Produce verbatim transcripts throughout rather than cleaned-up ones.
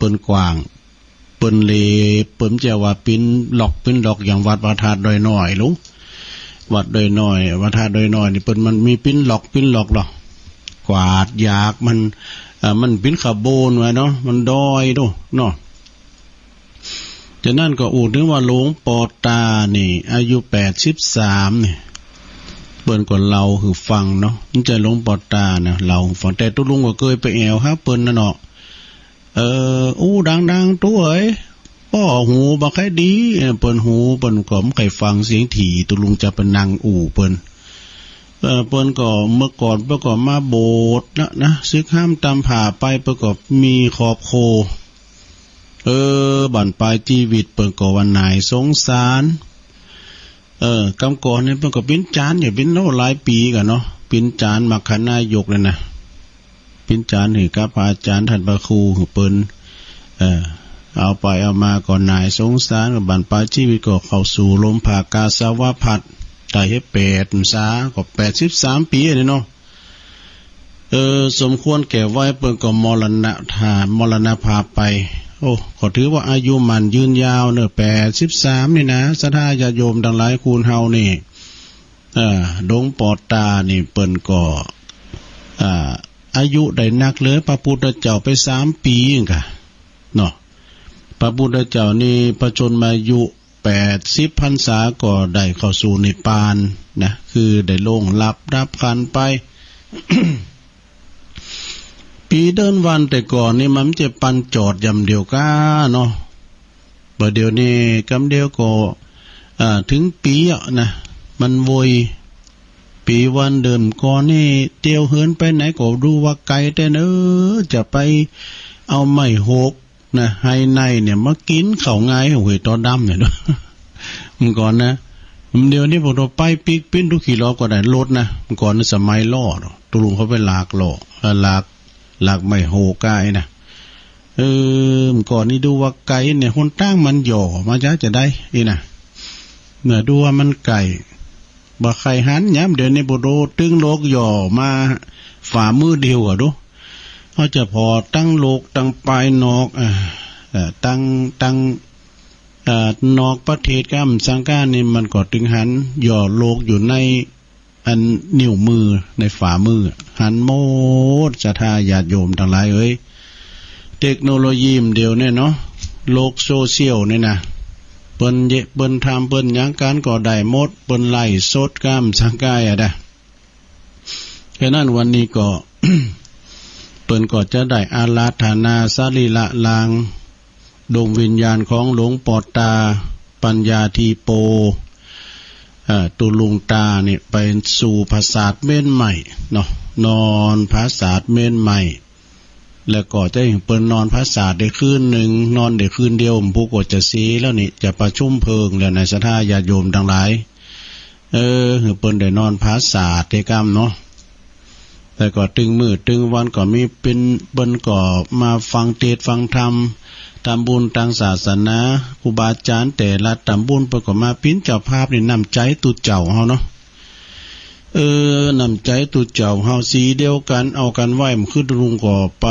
ปิ้นกว้าง ปิ้นเล ปิ้นจะว่าปิ้นล็อกปิ้นล็อกอย่างวัดพระธาตุดอยน้อยลูก วัดดอยน้อย วัดธาตุดอยน้อยนี่ปิ้นมันมีปิ้นล็อกปิ้นล็อกหรอก กวาดยากมัน เอ่อ มันปิ้นขบวนไว้เนาะ มันดอยดูเนาะ ฉะนั้นก็อู้ถึงว่าหลวงปอตานี่ อายุแปดสิบสามนี่ เปิ้นก็เล่าหื้อฟังเนาะ มันจะหลวงปอตานะ เล่าหื้อฟัง แต่ตุ๊ลุงก็เคยไปแอ่วหาเปิ้นนะเนาะ เออ อู้ดังๆ ตุ๊เอ๋ย ป้อหูบ่ใค่ดี เออ เปิ้นหู เปิ้นก็บ่ใค่ฟังเสียงถี่ ตุ๊ลุงจะไปนั่งอู้เปิ้น เออ เปิ้นก็ เมื่อก่อนเปิ้นก็มาโบสถ์นะ นะ สึกห้ามตามผ่าไป เปิ้นก็มีครอบครัว เออ บั้นปลายชีวิตเปิ้นก็ว่าหน้าสงสาร เออ กำก่อนนี่เปิ้นก็ปิ้นจานอยู่ ปิ้นโอ้หลายปี๋ก่อนเนาะ ปิ้นจานมรรคนายกเลยนะ ปิ้นจานหื้อกับพระอาจารย์ท่านพระครูหื้อเปิ้น เออ เอาไปเอามาก็หน้าสงสาร ก็บั้นปลายชีวิตก็เข้าสู่ลมผากาสาวพัสต์ ได้เฮ็ดแปดพรรษา ก็แปดสิบสามปี๋นี่เนาะ เออ สมควรแก่วัย เปิ้นก็มรณะ ถ้ามรณภาพไป โอ้ ก็ถือว่าอายุมั่นยืนยาวเนอะ แปดสิบสามนี่นะ ศรัทธาญาติโยมตังหลาย คูณเฮานี่ เออ หลวงปอตานี่เปิ้นก็ อ่า อายุได้นักเลยพระพุทธเจ้าไปสามปี๋เองกะ เนาะ พระพุทธเจ้านี่พระชนมายุแปดสิบพรรษาก็ได้เข้าสู่นิพพานนะ คือได้ล่วงลับดับขันธ์ไป ปี๋เดือนวันแต่ก่อนนี่มันจะปันจอดยามเดียวก้าเนาะ บ่าเดี๋ยวนี้กำเดียวก็ อ่า ถึงปี๋อะนะ มันโวย ปี๋วันเดือนก่อนนี่ เตียวเฮือนไปไหนก็ดูว่าไกลแต๊เนอะ จะไปเอาไม้โหก นะ ไฮไนเนี่ยมากิ๋นข้าวงาย โอ้ย ต่อดำเนี่ยเนาะ เมื่อก่อนนะ เดี๋ยวนี้พวกเราไปปิ๊กปิ้นทุกขี่ล้อก็ได้รถนะ เมื่อก่อนนะสมัยล้อเนาะ ตุ๊ลุงเขาไปลากล้อ เอ่อ ลาก ลากไม้โหกายนะ เออ เมื่อก่อนนี่ดูว่าไกลเนี่ย หนตางมันหย่อมาจะ จะได้ อีนะ เมื่อดูว่ามันไกล บ่ใค่หันยามเดี๋ยวนี้พวกเราตึงโลกหย่อมาฝ่ามือเดียวอะดู เขาจะผ่อตังโลกตังปายนอก เอ่อ เอ่อ ตัง ตัง เอ่อ นอกประเทศก้ำสังกานี่มันก็ตึงหันหย่อโลกอยู่ในอันนิ้วมือในฝ่ามือ หันหมด ศรัทธาญาติโยมตังหลายเอ๋ย เทคโนโลยีมันเดี๋ยวนี้เนาะ โลกโซเชียลนี่นะ เปิ้นเยะ เปิ้นทำเปิ้นหยังกันก็ได้หมด เปิ้นไลฟ์สดก้ำสังกายอะดะ แค่นั้นวันนี้ก็ เปิ้นก็จะได้อาราธนาสรีระร่าง ดวงวิญญาณของหลวงปอตา ปัญญาธีโป เอ่อ ตุ๊ลุงตาเนี่ยไปสู่ผาสาทเม้นใหม่เนาะ นอนผาสาทเม้นใหม่ แล้วก็จะให้เปิ้นนอนผาสาทได้คืนหนึ่ง นอนได้คืนเดียว ผู้ก็จะเสียแล้วนี่ จะประชุมเพลิงแล้วนะ ศรัทธาญาติโยมตังหลาย เออ หื้อเปิ้นได้นอนผาสาทเตก้ำเนาะ แล้วก็ตึงมื้อตึงวันก็มีเปิ้น เปิ้นก็มาฟังเทศน์ฟังธรรม ทำบุญตางศาสนา ครูบาอาจารย์แต่ละตำบลเปิ้นก็มาปิ้นเจ้าภาพนี่ น้ำใจ๋ตุ๊เจ้าเฮาเนาะ เออ น้ำใจ๋ตุ๊เจ้าเฮาสีเดียวกัน เอากันไว้ มันคือตุ๊ลุงก็ไป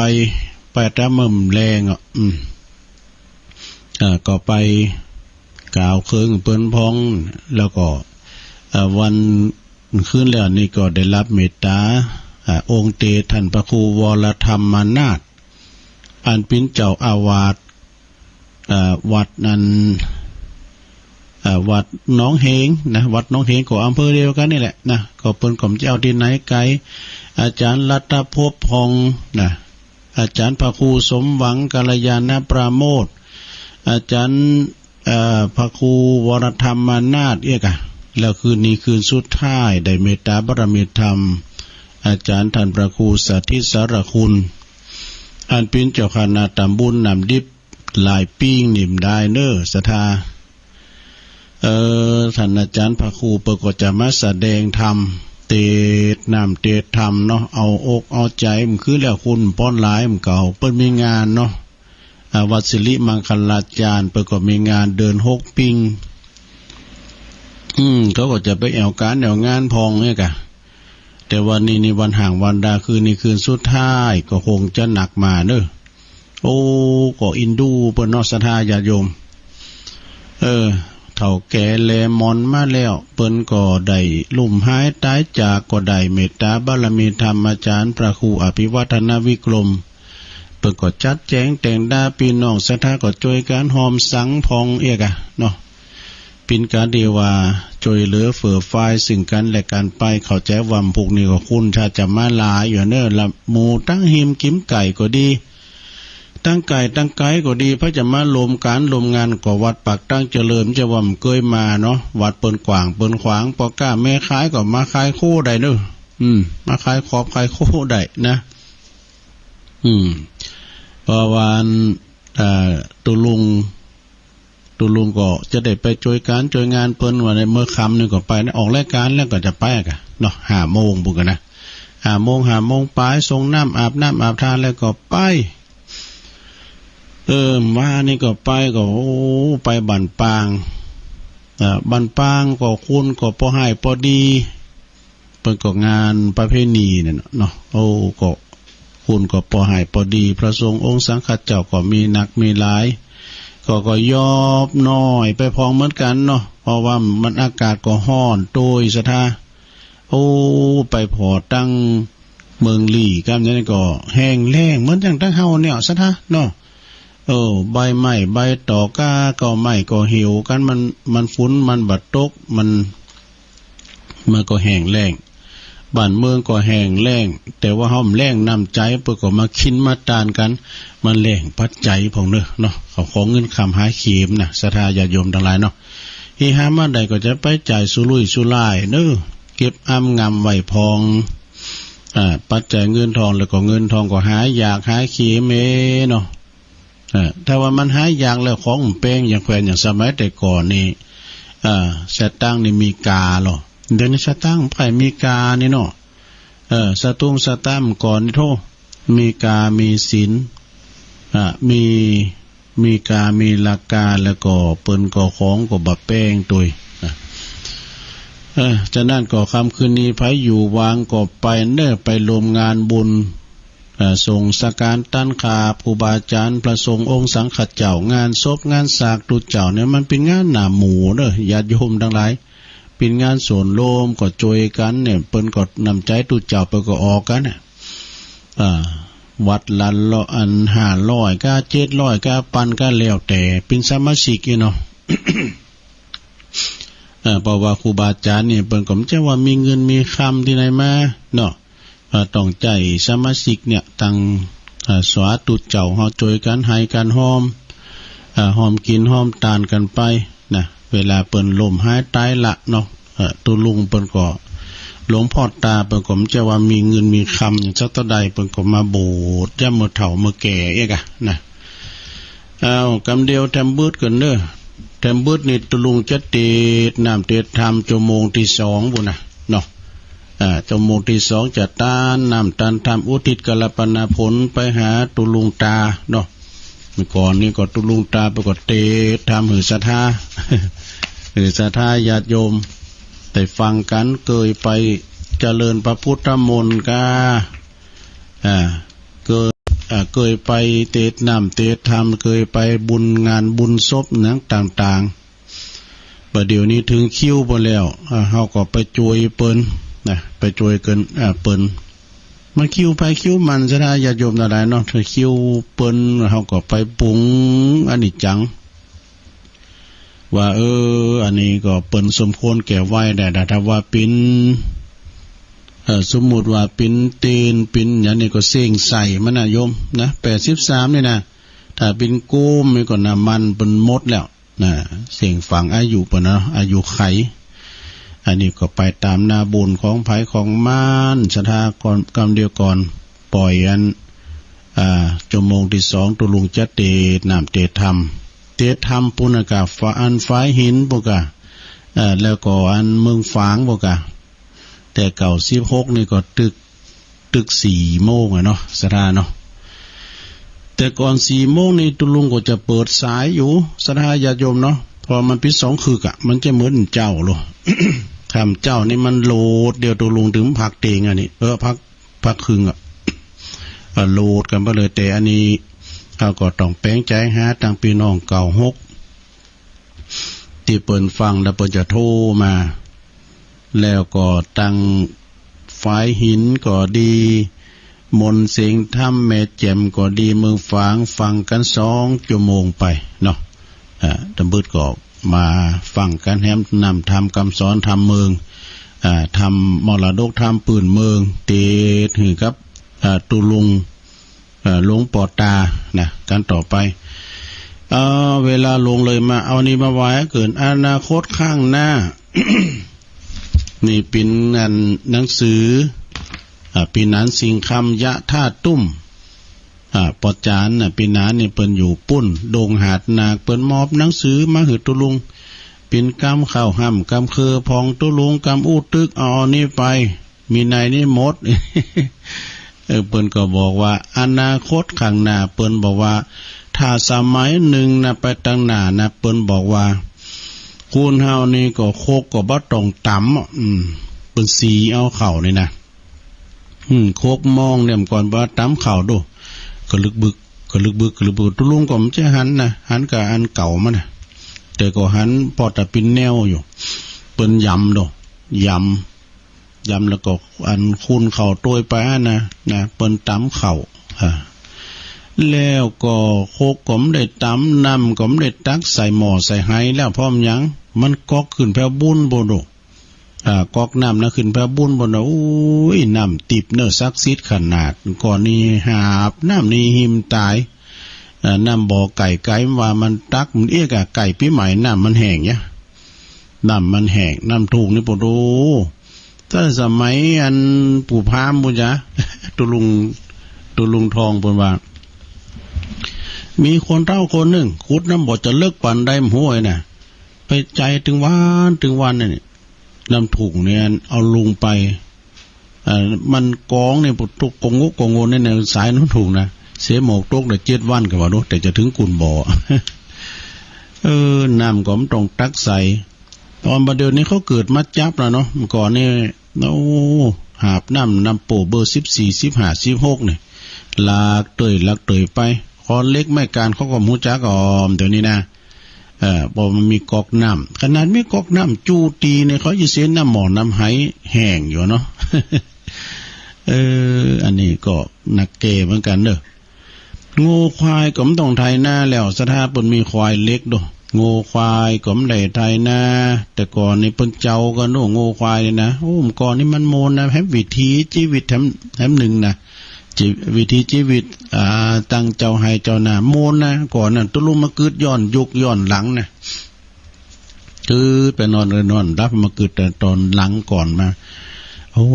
ไปตามเมื่อแลงอะ อืม เอ่อ ก็ไปกล่าวเคิงเปิ้นพอง แล้วก็ เอ่อ วันคืนแล้วนี่ก็ได้รับเมตตา อ่า องค์เตท่านพระครูวรธรรมนาถ อันเป๋นเจ้าอาวาส เอ่อ วัดนั้น เอ่อ วัดหนองเฮงนะ วัดหนองเฮงก็อำเภอเดียวกันนี่แหละนะ ก็เปิ้นก็บ่จะเอาตี้ไหนไกล อาจารย์รัตภพพองนะ อาจารย์พระครูสมหวังกัลยาณปราโมทย์ อาจารย์ เอ่อ พระครูวรธรรมนาถเอี้ยกะ แล้วคืนนี้คืนสุดท้ายได้เมตตาบารมีธรรม อาจารย์ท่านพระครูสถิตสารคุณ อันเป๋นเจ้าคณะตำบลน้ำดิบ หลายปิ้งนิ่มได้เน้อศรัทธา เอ่อ ท่านอาจารย์พระครูเปิ้นก็จะมาแสดงธรรม เทศน์น้ำเทศน์ธรรมเนาะ เอาอกเอาใจ๋ มันคือแล้วคุณป้อนหลายมันเก่า เปิ้นมีงานเนาะ อ่า วัดสิริมังคลาจารย์ เปิ้นก็มีงานเดือนหกปิ้ง อืม เขาก็จะไปแอ่วก๋านแอ่วงานพองเนี่ยกะ แต่วันนี้นี่วันห่างวันดา คืนนี้คืนสุดท้าย ก็คงจะหนักมาเน้อ โอ้ ก็อินดูเปิ้นเนาะ ศรัทธาญาติโยม เออ เฒ่าแก่แลหมอนมาแล้ว เปิ้นก็ได้ล้มหายตายจาก ก็ได้เมตตาบารมีธรรมอาจารย์พระครูอภิวัฒนวิกรม เปิ้นก็จัดแจงแต่งดา พี่น้องศรัทธาก็จ้วยกันหอมสังพองเอกอะเนาะ เป๋นก๋านตี้ว่าจ้วยเหลือเฟื่อฟายซึ่งกันและกันไป เข้าใจ๋ว่าพวกนี้ก็คนชาติจะมาหลายอยู่เนาะ ละหมู่ตังฮิมกิ๋มไก๋ก็ดี ตังไก๋ตังไก๋ก็ดี ไผจะมาร่วมก๋านร่วมงานก็วัดปากตังเจริญ จะว่าบ่เกยมาเนาะ วัดเปิ้นกว้างเปิ้นขวาง ป้อก๊าแม่ขายก็มาขายโคได้เนาะ อืม มาขายขอบขายโคได้นะ อืม เพราะว่าอัน เอ่อ ตุ๊ลุง ตุ๊ลุงก็จะได้ไปจ้วยก๋านจ้วยงานเปิ้น ว่าในเมื่อค่ำนี่ก็ไปนะ ออกรายการแล้วก็จะไปกะเนาะ ห้าโมงพุ้นกะนะ ห้าโมง ห้าโมงปลาย ส่งน้ำอาบน้ำอาบทาแล้วก็ไป เออ ว่านี่ก็ไปก็ โอ้ ไปบ้านปาง เอ่อ บ้านปางก็คนก็ปอหายปอดี เปิ้นก็งานประเพณีเนี่ยเนาะ โอ้ ก็คนก็ปอหายปอดี พระสงฆ์องค์สังฆเจ้าก็มีนักมีหลาย ก็ ก็ยอบน้อยไปพองเหมือนกันเนาะ เพราะว่ามันอากาศก็ฮ้อนโตยศรัทธา โอ้ ไปผ่อตังเมืองลี้ กำอย่างนี้ก็แห้งแล้งเหมือนอย่างตังเฮาเนี่ยศรัทธาเนาะ เออ ใบไม้ใบตอกก้าก็ไหม้ก็เหี่ยวกัน มัน มันฝนมันบ่ตก มัน มันก็แห้งแล้ง บ้านเมืองก็แห้งแล้ง แต่ว่าเฮาบ่แล้งน้ำใจ๋ เปิ้นก็มากินมาตานกัน มันแล้งปัจจัยพองเนาะ เนาะ เขาของเงินคำหาเข็มนะ ศรัทธาญาติโยมตังหลายเนาะ เฮฮามาได้ก็จะไปจ่ายสุรุ่ยสุร่ายเนาะ เก็บอำงำไว้พอง อ่า ปัจจัยเงินทอง แล้วก็เงินทองก็หายากหาเข็มเอเนาะ เออ ถ้าว่ามันหายากแล้วของมันแปง อย่างแควนอย่างสมัยแต่ก่อนนี่ เอ่อ สตางค์นี่มีกาเนาะ เดี๋ยวนี้สตางค์บ่ใค่มีกานี่เนาะ เออ สตุ้งสตางค์ก่อนนี่โธ่ มีกามีศิล อ่ะ มี มีกามีราคา แล้วก็เปิ้นก็ของก็บ่แปงโตย นะ เออ ฉะนั้นก็ค่ำคืนนี้ไผอยู่ว่างก็ไปเนาะ ไปร่วมงานบุญ เอ่อ ส่งสังฆทานต้านข้าพระครูบาอาจารย์พระสงฆ์องค์สังฆเจ้า งานศพงานสากตุ๊เจ้าเนี่ย มันเป๋นงานหน้าหมู่เนาะ ญาติโยมตังหลาย เป๋นงานส่วนรวมก็จ้วยกันเนี่ย เปิ้นก็น้ำใจ๋ตุ๊เจ้าเปิ้นก็ออกกันน่ะ อ่า วัดละละอันห้าร้อยก้า เจ็ดร้อยก้า ปันก้า แล้วแต่เป๋นสมาชิกเนาะ เอ่อ เพราะว่าครูบาอาจารย์นี่เปิ้นก็บ่ใจ้ว่ามีเงินมีคำตี้ไหนมาเนาะ เอ่อ ต้องใจ๊สมาชิกเนี่ยตัง เอ่อ สาธุเจ้าเฮาจ้วยกันไหกันหอม เอ่อ หอมกิ๋นหอมตานกันไปนะ เวลาเปิ้นล้มหายต๋ายละเนาะ เอ่อ ตุ๊ลุงเปิ้นก็ หลวงพ่อตาเปิ้นก็บ่ใจ้ว่ามีเงินมีคำหยังสักเต้าใด เปิ้นก็มาโบสถ์ยามมื้อเฒ่ามื้อแก่เอกอะนะ อ้าว กำเดียวแถมบึดก่อนเนาะ แถมบึดนี่ตุ๊ลุงจะเตศน์น้ำเตศน์ธรรมชั่วโมงตี้สองพุ้นนะเนาะ อ่า ชั่วโมงตี้สองจะตานน้ำตานธรรมอุทิศกัลปนาผลไปหาตุ๊ลุงตาเนาะ เมื่อก่อนนี่ก็ตุ๊ลุงตาเปิ้นก็เตศน์ธรรมหื้อศรัทธา หื้อศรัทธาญาติโยมได้ฟังกัน เกยไปเจริญพระพุทธมนต์กา อ่า เกย อ่า เกยไปเตศน์น้ำเตศน์ธรรม เกยไปบุญงานบุญศพหยังต่างๆ บัดเดี๋ยวนี้ถึงคิวเปิ้นแล้ว อ่า เฮาก็ไปจ้วยเปิ้นนะ ไปจ้วยกัน อ่า เปิ้น มันคิวไผคิวมันซะนะ ญาติโยมตังหลายเนาะ ถึงคิวเปิ้น เฮาก็ไปปรุงอันนี้จัง ว่า เออ อันนี้ก็เปิ้นสมควรแก่ไหว้ได้ ถ้าว่าเป๋น เอ่อ สมมุติว่าเป๋นเตน เป๋นหยังนี่ก็เส้งใส่มันนะโยมนะ แปดสิบสามนี่นะ ถ้าเป๋นโกมนี่ก็น้ำมันเปิ้นหมดแล้วนะ เส้งฝังอายุเปิ้นเนาะ อายุไข อันนี้ก็ไปต๋ามหน้าบุญของไผของมัน ศรัทธาก่อน กำเดียวก่อน ปล่อยอัน อ่า ชั่วโมงตี้สอง ตุ๊ลุงจะเตศน์น้ำเตศน์ธรรม เตศน์ธรรมพุ้นนะกะ ฝ- อันฝายหินพุ้นกะ เอ่อ แล้วก็อันเมืองฝางพุ้นกะ แต่เก้าสิบหกนี่ก็ตึก ตึกสี่โมงอะเนาะ ศรัทธาเนาะ แต่ก่อนสี่โมงนี่ตุ๊ลุงก็จะเปิดสายอยู่ ศรัทธาญาติโยมเนาะ เพราะมันเป๋นสองคึกอะ มันจะเหมือนเจ้าโลด ค่ำเจ้านี่มันโหลดเดียว ตุ๊ลุงถึงพักเตียงอันนี้ เออ พัก พักครึ่งอะ อ่ะ โหลดกันไปเลย แต่อันนี้ เฮาก็ต้องแป๋งใจ๋หาตังปี้น้องเก้าหก ตี้เปิ้นฟังแล้วเปิ้นจะโทรมา แล้วก็ตังฝ่ายหินก็ดี มนต์เสียงธรรมแม่แจ่มก็ดี เมืองฝาง ฟังกั๋นสองจั่วโมงไปเนาะ อ่า ตำบึดก็มาฟังกั๋นแหมนำธรรมกำสอนธรรมเมือง อ่า ธรรมมรดกธรรมปื้นเมือง เตรียมหื้อกับ อ่า ตุ๊ลุง เอ่อ หลวงปอตานะ กันต่อไป เอ่อ เวลาล่วงเลยมา เอานี้มาว่าเกิดอนาคตข้างหน้า นี่เป๋นอันหนังสือ อ่า ปี๋หนานสิงห์คำ ยะธาตุตุ้ม อ่า ปอจารย์น่ะ ปี๋หนานนี่เปิ้นอยู่ปู๊น ดงหาดหนาก เปิ้นมอบหนังสือมาหื้อตุ๊ลุง เป๋นกำเข้าฮ่ำกำเครือผ่องตุ๊ลุง กำอู้ตึก เอาอันนี้ไป มีในนี้หมด เออ เปิ้นก็บอกว่าอนาคตข้างหน้า เปิ้นบอกว่า ถ้าสมัยหนึ่งนะ ไปตังหน้านะ เปิ้นบอกว่า คนเฮานี่ก็คกก็บ่ต้องตำ อืม เปิ้นสีเอาเข้านี่นะ อืม คกมองเนี่ยก่อนว่าตำเข้าดู กะลึกบึก กะลึกบึก กะลึกบึก ตุ๊ลุงก็บ่ใจ้หันนะ หันกับอันเก่ามันนะ แต่ก็หันพอตะปินแนวอยู่ เปิ้นยำดู ยำ ยำแล้วก็อันคูนเข้าตวยไปอะนะ นะ เปิ้นตำเข้า อ่า แล้วก็คกก็บ่ได้ตำ น้ำก็บ่ได้ตักใส่หม้อใส่ไหแล้ว เพราะมันหยัง มันก๊อกขึ้นแผ่วบุญโพดโด อ่า ก๊อกน้ำนะขึ้นแผ่วบุญโพดโด โอ้ย น้ำทิพย์เนอะ ศักดิ์สิทธิ์ขนาด ก่อนนี้หาบน้ำนี้หิมตาย อ่า น้ำบ่อไก่ไก่ว่ามันตักมันเอี้ยกะ ไก่ปี๋ใหม่น้ำมันแห้งเนี่ย น้ำมันแห้ง น้ำทุ่งนี่โพดโด แต่สมัยอันปู่พราหมณ์ปุ้นจ้ะ ตุ๊ลุง ตุ๊ลุงทองเปิ้นว่า มีคนเฒ่าคนหนึ่ง ขุดน้ำบ่อจะเลิกปานใดบ่ฮู้ไอ้น่ะ ไปไจ่ตึงวันตึงวันนี่ น้ำทุ่งเนี่ยเอาลงไป อ่า มันกองเนี่ย พวกตกกองงกกองโงนเนี่ย ในสายน้ำทุ่งนะ เสียหมอกตกได้เจ็ดวันก็ว่าดู แต่จะถึงกุ่นบ่อ เออ น้ำก็บ่ต้องตักใส่ ตอนบัดเดี๋ยวนี้เขาเกิดมาจับแล้วเนาะ เมื่อก่อนนี่ โอ้ หาบน้ำ น้ำโป้เบอร์สิบสี่ สิบห้า สิบหก นี่ หลากเตย หลากเตยไป ขอนเหล็กไม้กานเขาก็บ่ฮู้จักอ้อม เดี๋ยวนี้นะ เอ่อ บ่มันมีก๊อกน้ำ ขนาดมีก๊อกน้ำจู๊ตี้เนี่ย เขาจะเสียน้ำหม้อน้ำไหแห้งอยู่เนาะ เออ อันนี้ก็หนักแก่เหมือนกันเด้อ งัวควายก็บ่ต้องไถนาแล้ว สะท้าเปิ้นมีควายเหล็กโด งัวควายก็บ่ได้ไถนา แต่ก่อนนี่เปิ้นเจ้ากั๋นโด งัวควายนี่นะ โอ้ เมื่อก่อนนี่มันม่วนนะ แหมวิถีชีวิตแหม แหมหนึ่งนะ ชี วิถีชีวิต อ่า ตังเจ้าไฮ่เจ้านา ม่วนนะ ก่อนนั้น ตุ๊ลุงมากึ๊ดย้อนยุคย้อนหลังนะ กึ๊ดไปนอน เออ นอนหลับ มากึ๊ดแต่ตอนหลังก่อนมา โอ้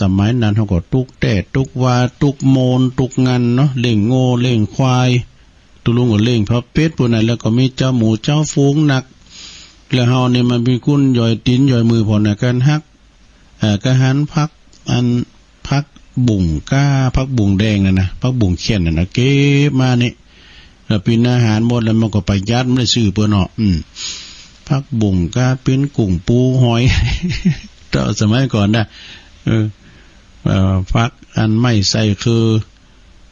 สมัยนั้นเฮาก็ตุ๊กแต๊ตุ๊กวาตุ๊กโมนตุ๊กงันเนาะ เลี้ยงงัวเลี้ยงควาย ตุ๊ลุงก็เลี้ยงพาเป็ดปู้นน่ะ แล้วก็มีเจ้าหมู่เจ้าฝูงนัก แล้วเฮานี่มันมีกุนย่อยตี๋นย่อยมือพ่องนะ กั๋นฮัก เอ่อ กั๋นหันผัก อัน ผักบุ้งก้า ผักบุ้งแดงนั่นนะ ผักบุ้งเขียนนั่นนะ เก็บมานี่ แล้วปิ้นอาหารหมดแล้วมันก็ประหยัด บ่ได้ซื้อเปิ้นเนาะ อืม ผักบุ้งก้า ปิ้นกุ้งปูหอย แต่สมัยก่อนนะ เออ เอ่อ ผักอันไม้ใส่คือ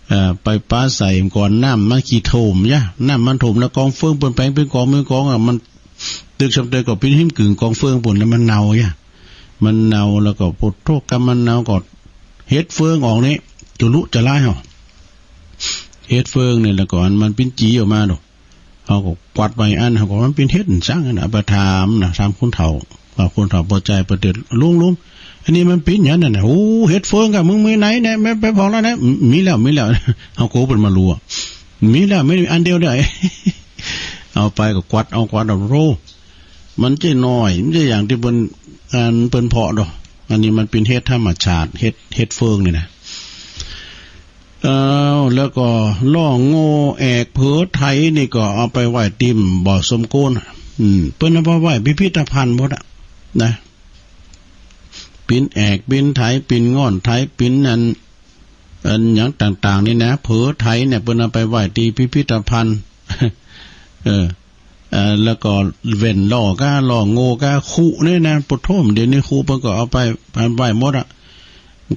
เอ่อ ไปปะใส่ก่อน น้ำมันขี้ถ่วมยะ น้ำมันถ่วมแล้วกองเฟิงเปิ้นแป๋งเป๋นกองเป๋นกองอะ มัน ตึกช่ำเตยก็ปิ้นหิมกึ่งกองเฟิงปู้นแล้วมันเน่ายะ มันเน่าแล้วก็ปวดโทษกำมันเน่าก็ เห็ดเฟิงออกนี่ จุลุจะร้ายเฮา เห็ดเฟิงนี่แล้วก็อันมันปิ้นจี๋ออกมาโด เฮาก็กวาดไปอัน เฮาก็มันปิ้นเห็ดจั่งซั้นนะ เอาไปถามนะ ถามคนเฒ่า ว่าคนเฒ่าปอใจ๋ปอเตียด ลุง ลุง อันนี้มันปิ้นหยังนั่นน่ะ โอ้ เห็ดเฟิงกะ มึงมีไหนเนี่ย แม่ไปผ่องแล้วนะ มีแล้ว มีแล้ว เฮาก็เปิ้นมาลัว มีแล้ว มีอันเดียวเด้อ เอาไปก็กวาดเอา กวาดเอา โธ่ มันจะน้อย มันจะอย่างตี้เปิ้น อันเปิ้นเพาะดอก อันนี้มันปิ้นเห็ดธรรมชาติ เห็ด เห็ดเฟิงนี่นะ เอ่อ แล้วก็ล้อโง่แอกเผลอไถนี่ก็เอาไปไว้ตี้บ่อสมโกน อืม เปิ้นเอาไปไว้พิพิธภัณฑ์หมดอะ นะ ปิ้นแอก ปิ้นไถ ปิ้นง่อนไถ ปิ้นอัน อันหยังต่างๆ นี่นะ เผลอไถเนี่ย เปิ้นเอาไปไว้ตี้พิพิธภัณฑ์ เออ เอ่อ แล้วก็แว่นล้อก้า ล้อโง่ก้า คุเนี่ยนะ ปะโถม เดี๋ยวนี้คุเปิ้นก็เอาไป ไปไว้หมดอะ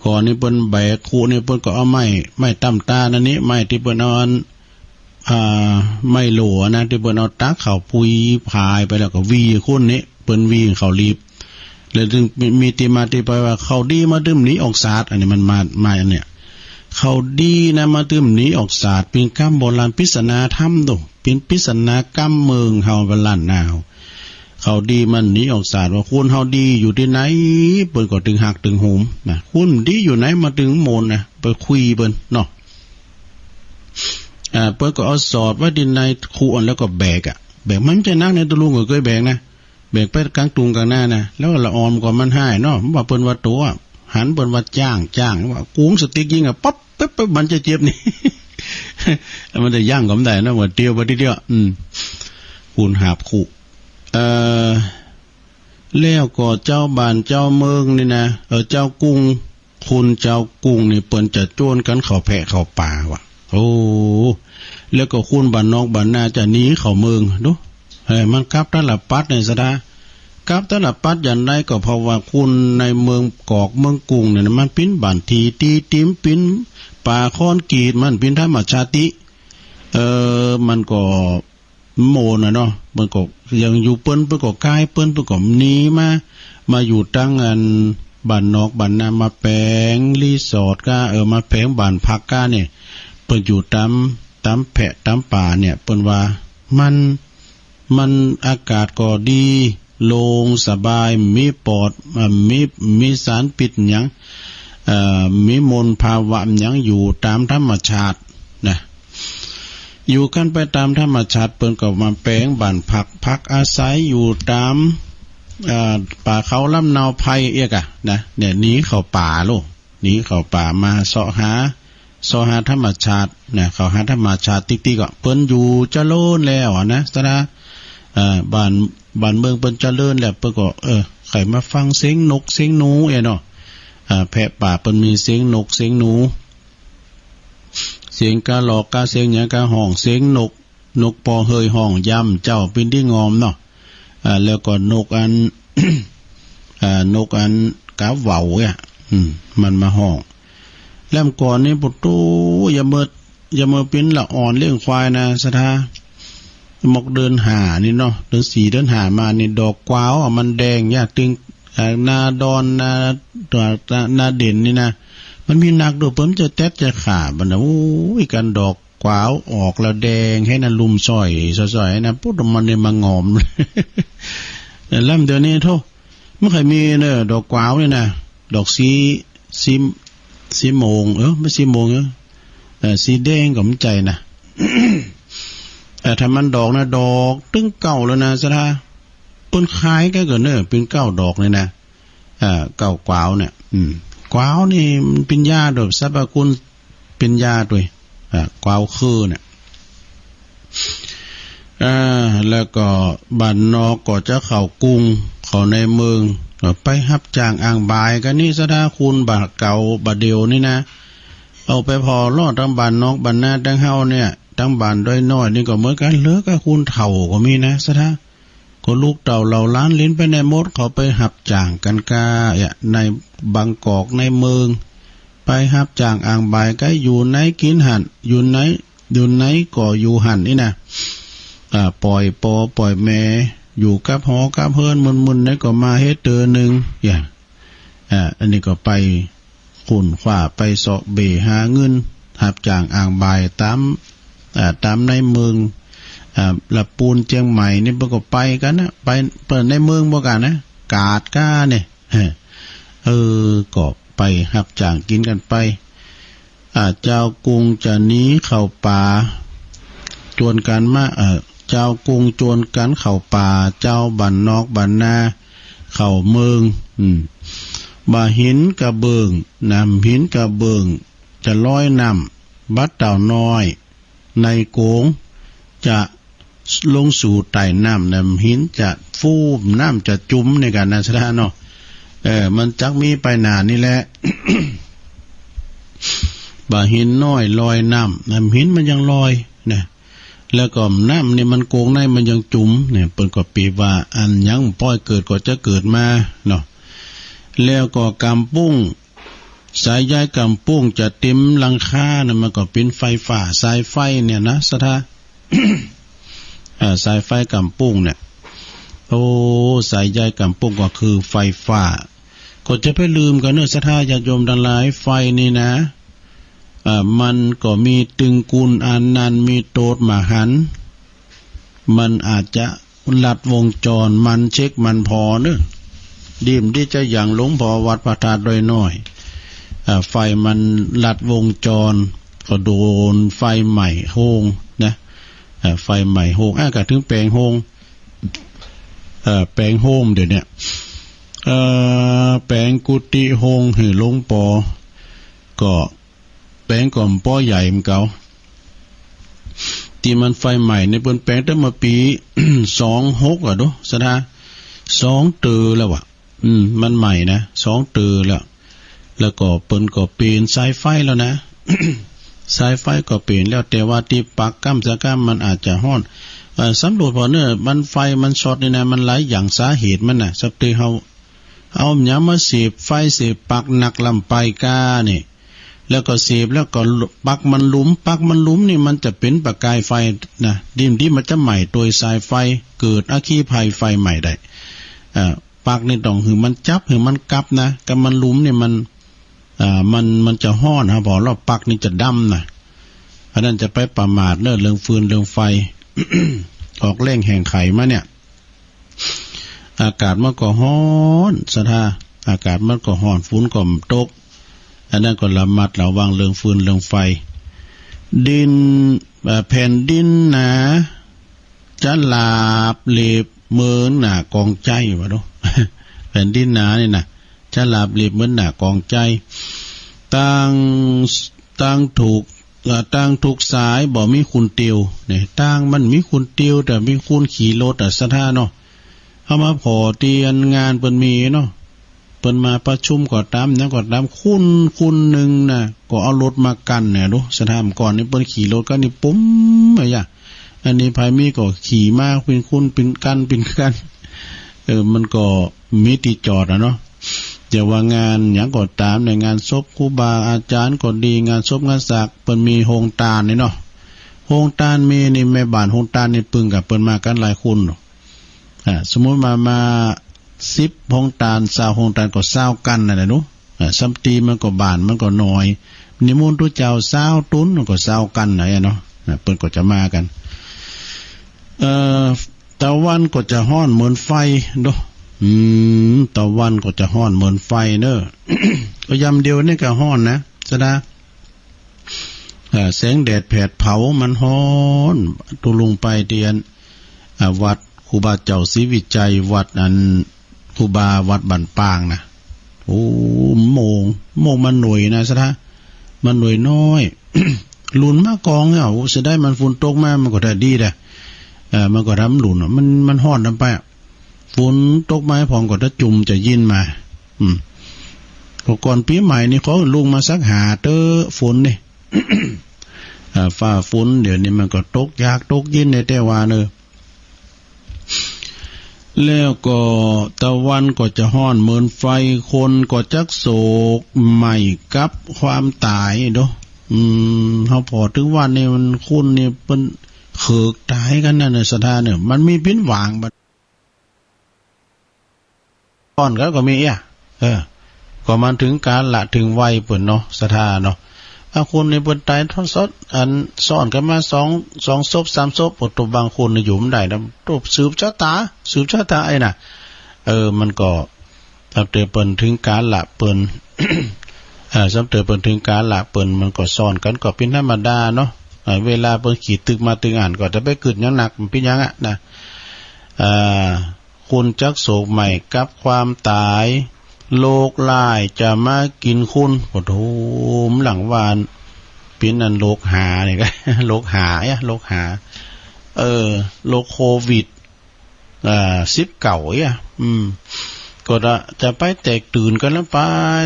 ก่อนนี้เปิ้นแบกคุนี่ เปิ้นก็เอาไม้ ไม้ตำตานั่นนี่ ไม้ตี้เปิ้นเอาอัน อ่า ไม้โหล่นะ ตี้เปิ้นเอาตักข้าวปุยผายไปแล้วก็วีคนนี้ เปิ้นวีข้าวหลีบ แล้วจึงมีตี้มาตี้ไปว่า ข้าวดีมาตึมหนีออกสาด อันนี้มันมา มาอันเนี้ย ข้าวดีนะมาตึมหนีออกสาด เป๋นกำโบราณปริศนาธรรมโด เป๋นปริศนากำเมืองเฮา บ้านล้านนาเฮา ข้าวดีมันหนีออกสาดว่าคนเฮาดีอยู่ตี้ไหน เปิ้นก็ตึงฮักตึงโหมนะ คนดีอยู่ไหนมาตึงโหมนะ ไปคุยเปิ้นเนาะ อ่า เปิ้นก็เอาสอดไว้ตี้ในคุอันแล้วก็แบกอะ แบกมันบ่ใจ้หนักใน ตุ๊ลุงก็เกยแบกนะ แบกไปกลางตุงกลางนานะ แล้วละอ่อนก็มันฮ้ายเนาะ ว่าเปิ้นว่าตั๋ว หันเปิ้นว่าจ้าง จ้าง ว่ากุงสติ๊กยิงอะ ปั๊บ ปั๊บ ปั๊บ มันจะเจ็บนี่ มันจะยั้งก็บ่ได้นะ ว่าเตียวไปทีเดียว อืม คนหาบคุ เอ่อ แล้วก็เจ้าบ้านเจ้าเมืองนี่นะ เออ เจ้ากุง คนเจ้ากุงนี่เปิ้นจะจวนกั๋นเข้าแพะเข้าป่าว่ะ โอ้ แล้วก็คนบ้านนอกบ้านนาจะหนีเข้าเมือง ดู เฮ้ย มันกลับตาลปัตรเนี่ยสะดา กลับตาลปัตรอย่างใดก็เพราะว่าคนในเมืองกอกเมืองกุงเนี่ยนะ มันเป๋นบ้านตี้ตี้ติ่ม เป๋นป่าคอนกรีต มันเป๋นธรรมชาติ เออ มันก็ โมนะเนาะ เปิ้นก็ยังอยู่เปิ้น เปิ้นก็กายเปิ้น เปิ้นก็หนีมา มาอยู่ตังอันบ้านนอกบ้านนา มาแป๋งรีสอร์ทก้า เออ มาแป๋งบ้านพักก้าเนี่ย เปิ้นอยู่ต๋าม ต๋ามแพะต๋ามป่าเนี่ย เปิ้นว่ามัน มันอากาศก็ดี โล่งสบาย มีปลอด อ่า มี มีสารพิษหยัง เอ่อ มีมลภาวะหยังอยู่ต๋ามธรรมชาตินะ อยู่กั๋นไปต๋ามธรรมชาติ เปิ้นก็มาแป๋งบ้านพัก พักอาศัยอยู่ต๋าม เอ่อ ป่าเขาลำเนาไพรเอียกอะนะ เนี่ย หนีเข้าป่าโลด หนีเข้าป่ามาเซาะหา เซาะหาธรรมชาตินะ เข้าหาธรรมชาติติ๊กๆ ก็เปิ้นอยู่เจริญแล้วอะนะ สะดา เอ่อ บ้าน บ้านเมืองเปิ้นเจริญแล้ว เปิ้นก็ เออ ใค่มาฟังเสียงนกเสียงหนูเอ้ยเนาะ อ่า แพะป่าเปิ้นมีเสียงนกเสียงหนู เสียงกะรอกกะเสียงหยังกะฮ้อง เสียงนก นกปอเฮยฮ้องยามเจ๊าเป๋นตี้งอมเนาะ อ่า แล้วก็นกอัน อ่า นกอันกาเหว่าเนี่ย อืม มันมาฮ้อง แล้มก่อนนี่ ปุโต ยามเมื่อ ยามเมื่อเป๋นละอ่อนเลี้ยงควายนะ สะดา หมดเดือนห้านี่เนาะ เดือนสี่เดือนห้ามานี่ ดอกกวาวอะมันแดงเนี่ย ตึง อ่า หน้าดอน หน้า หน้าเด่นนี่นะ มันมีนักโดด เปิ้นจะแต๊ดจะฆ่ามันนะ โอ้ย กันดอกกวาวออกแล้วแดงแฮะนะ ลุ่มสร้อย สร้อยๆ นะ ปุ๊ด มันเนี่ยมางอม แต่ลำเดี๋ยวนี้โธ่ มันใค่มีเนอะ ดอกกวาวนี่นะ ดอกสี สี สีโมง เออ บ่สีโมง เออ เออ สีแดงก็บ่ใจ้นะ เออ ถ้ามันดอกนะ ดอกตึงเก๊าแล้วนะ สะดา เปิ้นขายกั๋นก็เนอะ เป๋นเก๊าดอกนี่นะ เอ่อ เก๊ากวาวเนี่ย อืม กวาวนี่มันเป๋นยาโดย สรรพคุณเป๋นยาโดย อ่า กวาวคือเนี่ย อ่า แล้วก็บ้านนอกก็จะเข้ากรุง เข้าในเมือง ก็ไปฮับจ้างอ่างบายกั๋นนี่ สะดา คนบ่าเก่าบ่าเดี่ยวนี่นะ เอาไปผ่อเลาะต๋ามบ้านนอกบ้านนาต๋างเฮาเนี่ย ต๋ามบ้านดอยน้อยนี่ก็เหมือนกั๋น เหลือก็คนเฒ่าก็มีนะ สะดา ก็ลูกเต้าเหล่าหลานเหลนไปไหนหมด เขาไปฮับจ้างกั๋นก้า เอ๊ะ ในบางกอกในเมือง ไปฮับจ้างอ่างบายกั๋น อยู่ไหนกิ๋นหั้น อยู่ไหน อยู่ไหนก็อยู่หั้นนี่นะ อ่า ปล่อยปอปล่อยแม่ อยู่กับหอกับเฮือน มึนๆ ไหนก็มาเฮ็ดเตื้อหนึ่ง อย่าง อ่า อันนี้ก็ไป ค้นคว้าไปเซาะเบ้หาเงิน ฮับจ้างอ่างบายต๋าม อ่า ต๋ามในเมือง อ่า ละปูนเจียงใหม่นี่เปิ้นก็ไปกั๋นนะ ไป เปิ้นในเมืองบ่กั๋นนะ กาดก้าเนี่ย เออ ก็ไปฮับจ้างกิ๋นกั๋นไป อ่า เจ้ากรุงจะหนีเข้าป่า จวนกั๋นมา เอ่อ เจ้ากรุงจวนกั๋นเข้าป่า เจ้าบ้านนอกบ้านนา เข้าเมือง อืม บ่าหินกระเบื้อง น้ำหินกระเบื้อง จะลอยน้ำ บ่าเต่าน้อย ในโก๋ง จะลงสู่ใต้น้ำ น้ำหินจะฟูม น้ำจะจุ๋มในการนาสถาเนาะ เออ มันจักมีไปหน้านี่แหละ บ่าหินน้อยลอยน้ำ น้ำหินมันยังลอยนะ แล้วก็น้ำนี่มันโก๋งในมันยังจุ๋มเนี่ย เปิ้นก็เปรียบว่าอันยังป้อยเกิดก็จะเกิดมาเนาะ แล้วก็กำปุ้ง สายใยกำปุ้งจะเต็มหลังคานะ มันก็เป๋นไฟฟ้า สายไฟเนี่ยนะ สถา เอ่อ สายไฟกำปุ้งเนี่ย โอ้ สายใยกำปุ้งก็คือไฟฟ้า ก็จะไปลืมกันเนอะ ศรัทธาญาติโยมทั้งหลาย ไฟนี่นะ เอ่อ มันก็มีตึงกุนอันนั้น มีโตดมหันต์ มันอาจจะลัดวงจร มันเช็คมันผ่อเนอะ ดีมดีจะอย่างหลวงพ่อวัดพระธาตุดอยน้อย เอ่อ ไฟมันลัดวงจร ก็โดนไฟไหม้โฮงนะ เอ่อ ไฟไหม้โฮง อ่ะ ก็ถึงแปลงโฮง เอ่อ แปลงโฮมเดี๋ยวเนี้ย เอ่อ แปลงกุฏิโฮงหื้อหลวงปอ ก็แปลงก็บ่ใหญ่เหมือนเก่า ตี้มันไฟไหม้เนี่ยเปิ้นแปลงตั้งมาปี สองหก อ่ะดู ศรัทธา สองเติบแล้วอะ อืม มันใหม่นะ สองเติบแล้ว แล้วก็เปิ้นก็เปลี่ยนสายไฟแล้วนะ สายไฟก็เปลี่ยนแล้ว แต่ว่าตี้ปักก้ำสะก้ำมันอาจจะฮ้อน เอ่อ สำรวจผ่อเนอะ มันไฟมันช็อตนี่นะ มันหลายอย่างสาเหตุมันน่ะ สับเตยเฮา เอาหยังมาเสียบไฟเสียบปักหนักลำไปกานี่ แล้วก็เสียบแล้วก็ปักมันหลุม ปักมันหลุมนี่มันจะเป็นประกายไฟนะ ดีมดีมันจะไหม้โดยสายไฟ เกิดอัคคีภัยไฟไหม้ได้ เอ่อ ปักนี่ต้องหื้อมันจับ หื้อมันกับนะ กับมันหลุมนี่มัน อ่า มัน มันจะฮ้อนครับ พอเราปักนี่จะดำนะ อันนั้นจะไปประมาทเนอะ เรื่องฟืนเรื่องไฟ ออกแรงแห่งไขมาเนี่ย อากาศมันก็ฮ้อน ศรัทธา อากาศมันก็ฮ้อน ฝนก็ตก อันนั้นก็ระมัดระวังเรื่องฟืนเรื่องไฟ ดิน เอ่อ แผ่นดินหนา จะราบเรียบเหมือนหน้ากองไจ้ ว่าดู แผ่นดินหนานี่นะ จะราบเรียบเหมือนหน้ากองไจ้ ตาง ตางถูก เอ่อ ตางถูกสายบ่มีคนเตียว เนี่ย ตางมันมีคนเตียว แต่มีคนขี่รถอะ ศรัทธาเนาะ เฮามาผ่อตี้อันงานเปิ้นมีเนาะ เปิ้นมาประชุมก็ตาม หยังก็ตาม คน คนหนึ่งน่ะ ก็เอารถมากั้นเนี่ยดู ศรัทธา เมื่อก่อนนี่เปิ้นขี่รถกันนี่ปุ้มอะยะ อันนี้ไผมีก็ขี่มาเป็นคนเป็นกันเป็นกัน เออ มันก็มีตี้จอดอะเนาะ แต่ว่างานหยังก็ตาม ในงานศพครูบาอาจารย์ก็ดี งานศพงานสาก เปิ้นมีโฮงตานนี่เนาะ โฮงตานมีนี่ แม่บ้านโฮงตานนี่ปึงกับเปิ้นมากันหลายคนเนาะ อ่า สมมุติว่ามาสิบโฮงตาน ซาวโฮงตานก็ซาวกันนั่นแหละเนาะ อ่า สำตี้มันก็บ้านมันก็น้อย นิมนต์ตุ๊เจ้าซาวตนก็ซาวกันนั่นแหละเนาะ อ่า เปิ้นก็จะมากัน เอ่อ ตะวันก็จะฮ้อนเหมือนไฟเนาะ อืม ตะวันก็จะฮ้อนเหมือนไฟเนอะ ก็ยามเดียวนี่ก็ฮ้อนนะ ศรัทธา เอ่อ แสงแดดแผดเผามันฮ้อน ตุลุงไปเตียน อ่า วัดครูบาเจ้าศรีวิชัย วัดอันครูบาวัดบ้านปางนะ โอ้ โมง โมงมันหน่วยนะ ศรัทธา มันหน่วยน้อย หลุ่นมากองเนี่ย โอ้ เสียดายมันฝนตกมา มันก็ได้ดีนะ เอ่อ มันก็ทำหลุ่นอะ มัน มันฮ้อนทำไปอะ ฝนตกมาให้พร้อมก็จะจุ่มจะยินมา อืม ก็ก่อนปีใหม่นี่ขอลุงมาสักหาเตอะฝนนี่ อ่า ฟ้าฝนเดี๋ยวนี้มันก็ตกยากตกเย็นในแต่ว่าเนอะ แล้วก็ตะวันก็จะฮ้อนเหมือนไฟ คนก็จักโศกไหม้กับความตายเนาะ อืม เฮาพอถึงวันนี้มันคนนี่เปิ้นเขิกตายกันนั่นน่ะ ศรัทธาเนอะ มันมีปิ้นหว่างบัด ซ้อนกันก็มีเอี้ย เออ ก็มันถึงกาละถึงวัยเปิ้นเนาะ ศรัทธาเนาะ อาคนนี่เปิ้นตายซ้อน อันซ้อนกันมาสอง สองศพสามศพ โอ้ ตัวบางคนนี่อยู่บ่ได้นะ ตัวสืบชะตา สืบชะตาไอ้น่ะ เออ มันก็ สำเติบเปิ้นถึงกาละเปิ้น เอ่อ สำเติบเปิ้นถึงกาละเปิ้น มันก็ซ้อนกันก็เป็นธรรมดาเนาะ เอ่อ เวลาเปิ้นขี้ตึกมาตึกอ่านก็จะไปกึ๊ดหยังหนัก มันเป็นหยังอะนะ เอ่อ คนจักโศกใหม่กับความตาย โรคร้ายจะมากินคน โอ้โห หลังว่าเป็นอันโรคหานี่ก็ โรคหาอะ โรคหา เออ โรคโควิด อ่า สิบเก้า เอี้ย อืม ก็จะ จะไปแตกตื่นกันแล้วไป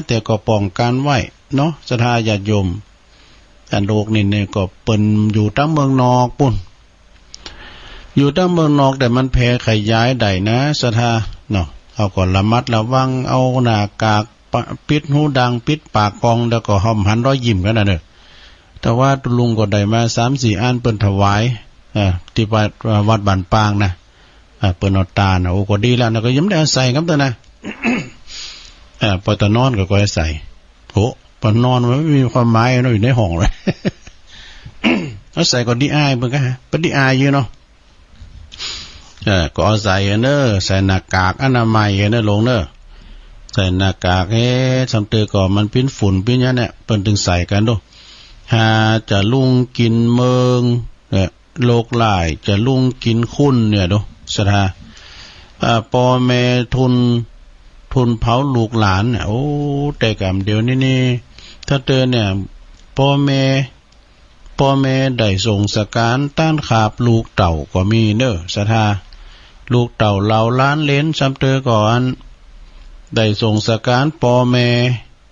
แต่ก็ป้องกันไว้เนาะ ศรัทธาญาติโยม อันโรคนี่เนี่ยก็เปิ้นอยู่ตางเมืองนอกปู้น อยู่ตางเมืองนอกแต่มันแพร่ขยายได้นะ ศรัทธาเนาะ เฮาก็ระมัดระวัง เอาหน้ากากปะ ปิดหูดัง ปิดปากกอง แล้วก็ห้ามหันรอยยิ้มกันนะเด้อ แต่ว่าตุลุงก็ได้มาสามสี่อันเปิ้นถวาย เออ ที่วัด วัดบ้านปางนะ เออ เปิ้นเอาตานนะ โอ้ ก็ดีแล้วนะ ก็ยังบ่ได้อาศัยครับเด้อนะ เออ ปอตะนอนก็ ก็อาศัย โอ้ ปอนอนมันไม่มีความหมายเนาะ อยู่ในห้องเลย อาศัยก็ดีอายเหมือนกันฮะ ก็ดีอายอยู่เนาะ เออ ก็เอาใส่เนอะ ใส่หน้ากากอนามัยเนอะ ลงเนอะ ใส่หน้ากาก เฮ้ ซำเตอก็มันปิ้นฝุ่นปิ้นหยังเนี่ย เปิ้นตึงใส่กันดู หาจะลุงกินเมิง เออ โรคร้ายจะลุงกินคุณเนี่ยดู ศรัทธา อ่า ปอแม่ทุน ทุนเผาลูกหลานเนี่ย โอ้ แต่กำเดียวนี่นี่ ถ้าเตอเนี่ย ปอแม่ ปอแม่ได้สงสการต้านขาบลูกเต้าก็มีเนอะ ศรัทธา ลูกเต้าเหล่าหลานเหลน ซำเตอก่อน ได้สงสการปอแม่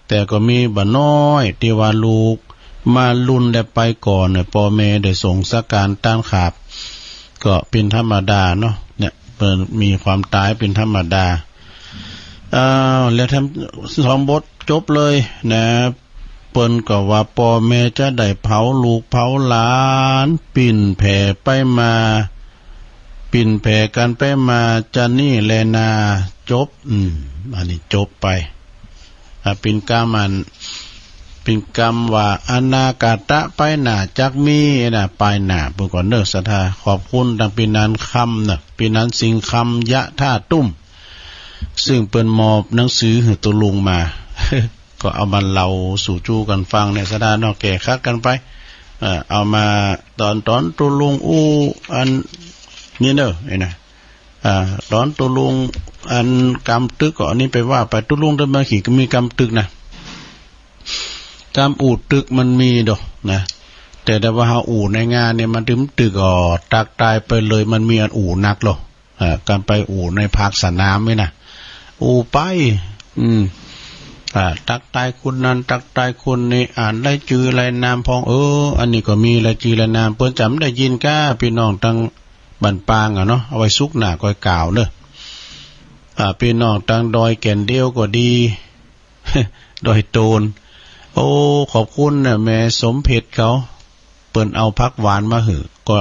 แต่ก็มีบ่น้อยตี้ว่าลูกมาลุนและไปก่อนเนี่ย ปอแม่ได้สงสการต้านขาบ ก็เป็นธรรมดาเนาะ เนี่ย เปิ้นมีความต๋ายเป็นธรรมดา อ้าว แล้วแถมสองบทจบเลยนะ เปิ้นก็ว่าปอแม่จะได้เผาลูกเผาหลาน ปิ้นแผ่ไปมา ปิ้นแผ่กันไปมา จะนี่แลนา จบ อืม อันนี้จบไป อ่ะ ปิ้นกำอัน ปิ้นกำว่า อนาคตะไปหน้าจักมีนะ ไปหน้า เปิ้นก็เนอะ ศรัทธา ขอบคุณตังปี้นันคำนะ ปี้นันสิงห์คำ ยะท่าตุ้ม ซึ่งเปิ้นมอบหนังสือหื้อตุ๊ลุงมา ก็เอามาเล่าสู่จู้กันฟังเนี่ย ศรัทธาเนาะ แก้ขัดกันไป เอ่อ เอามาตอน ตอนตุ๊ลุงอู้อันนี้เนอะ นี่นะ อ่า ตอนตุ๊ลุงอันกำตึกก็อันนี้ไปว่าไป ตุ๊ลุงเดินมาขี่ก็มีกำตึกนะ กำอู่ตึกมันมีดอกนะ แต่ถ้าว่าเฮาอู่ในงานเนี่ยมันตึมตึกอ่อตักตายไปเลย มันมีอันอู่นักหรอก อ่า การไปอู่ในภาคสนามนี่นะ อู่ไป อืม อ่า ตักตายคนนั้น ตักตายคนนี้ อ่านรายจื้อรายนามพอง เออ อันนี้ก็มีรายจื้อรายนาม เปิ้นจ๋ำได้ยินก้า ปี้น้องตังบ้านปางอะเนาะ เอาไว้สุกร์หน้าก่อยกล่าวเนอะ อ่า ปี้น้องตังดอยแก่นเดียวก็ดี ดอยโตน โอ้ ขอบคุณนะแม่สมเพชรเขา เปิ้นเอาผักหวานมาหื้อ ก็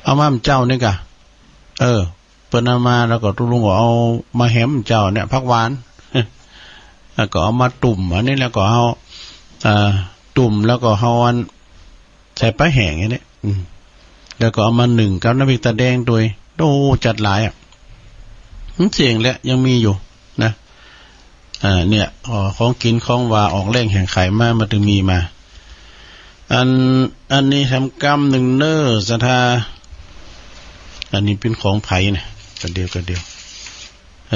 เอามาหม่ำเจ้านี่กะ เออ เปิ้นเอามาแล้วก็ตุ๊ลุงก็เอามาแหมเจ้าเนี่ย ผักหวาน แล้วก็เอามาตุ่ม อันนี้แล้วก็เอา เอ่อ ตุ่มแล้วก็เอาอัน ใส่ปลาแห้งอันนี้ อืม แล้วก็เอามานึ่งกับน้ำพริกตาแดงด้วย โอ้ จัดหลายอะ มันเจ๋งแหละ ยังมีอยู่นะ อ่า เนี่ย อ๋อ ของกิ๋นของหวานออกแรงแห่งไขมา มันถึงมีมา อัน อันนี้แถมกำนึ่งเน้อ ศรัทธา อันนี้เป็นของไผนะ กะเดียว กะเดียว เอ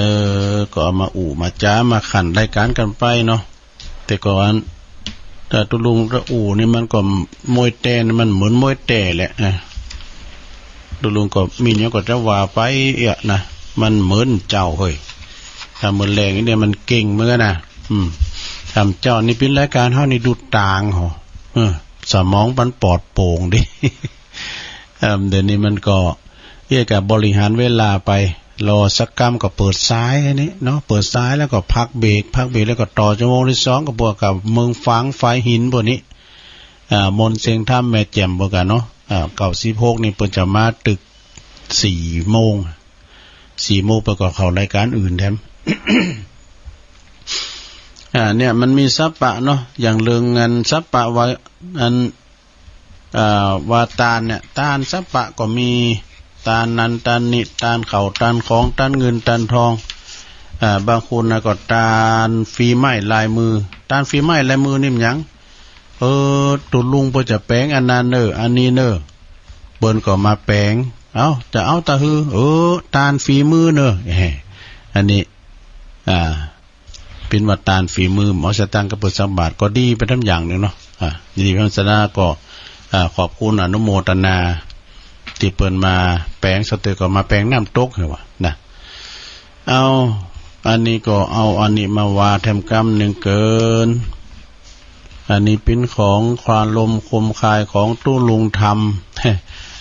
อ ก็เอามาอู้มาจ๋า มาขันรายการกันไปเนาะ แต่ก่อน ถ้าตุ๊ลุงก็อู้นี่มันก็มวยแต้ มันเหมือนมวยแต้แหละนะ ตุ๊ลุงก็มีหยังก็จะว่าไปเอี้ยนะ มันเหมือนเจ้าเฮ้ย ถ้าเหมือนแรงนี่เนี่ยมันเก่งเหมือนกันนะ อืม ทำเจ้านี่เป็นรายการเฮานี่ดูตางหอ เออ สมองมันปลอดโปร่งดิ เอิ่ม เดี๋ยวนี้มันก็เรียกกับบริหารเวลาไป รอสักกำก็เปิดสายอันนี้เนาะ เปิดสายแล้วก็พักเบรก พักเบรกแล้วก็ต่อชั่วโมงที่สอง ก็บวกกับเมืองฝางฝายหินพวกนี้ อ่า มนต์เสียงธรรมแม่แจ่มพวกกันเนาะ อ่า เก้าสิบหกนี่เปิ้นจะมาตึกสี่โมง สี่โมงเปิ้นก็เข้ารายการอื่นแถม อ่า เนี่ยมันมีสัปปะเนาะ อย่างเรื่องงานสัปปะว่าอัน อ่า ว่าตานเนี่ย ตานสัปปะก็มี ตานนั้นตานนี้ ตานข้าว ตานของ ตานเงิน ตานทอง อ่า บางคนนะก็ตานฝีไม้ลายมือ ตานฝีไม้ลายมือนี่มันหยัง เออ ตุ๊ลุงเปิ้นจะแป๋งอันนั้นเน้อ อันนี้เน้อ เปิ้นก็มาแป๋ง เอ้า จะเอาตะฮือ เออ ตานฝีมือเน้อ แหม อันนี้ อ่า เป็นว่าตานฝีมือ หมอสตังค์ก็เปิดสักบาทก็ดีไปทั้งอย่างหนึ่งเนาะ อ่า ดีพัฒนาก็ อ่า ขอบคุณอนุโมทนา ที่เปิ้นมาแป๋งสะเตอก็มาแป๋งน้ำตกเหรอวะนะ เอา อันนี้ก็เอาอันนี้มาว่าแถมกำหนึ่งเกิน อันนี้เป็นของความลมคมคายของตุ๊ลุงธรรม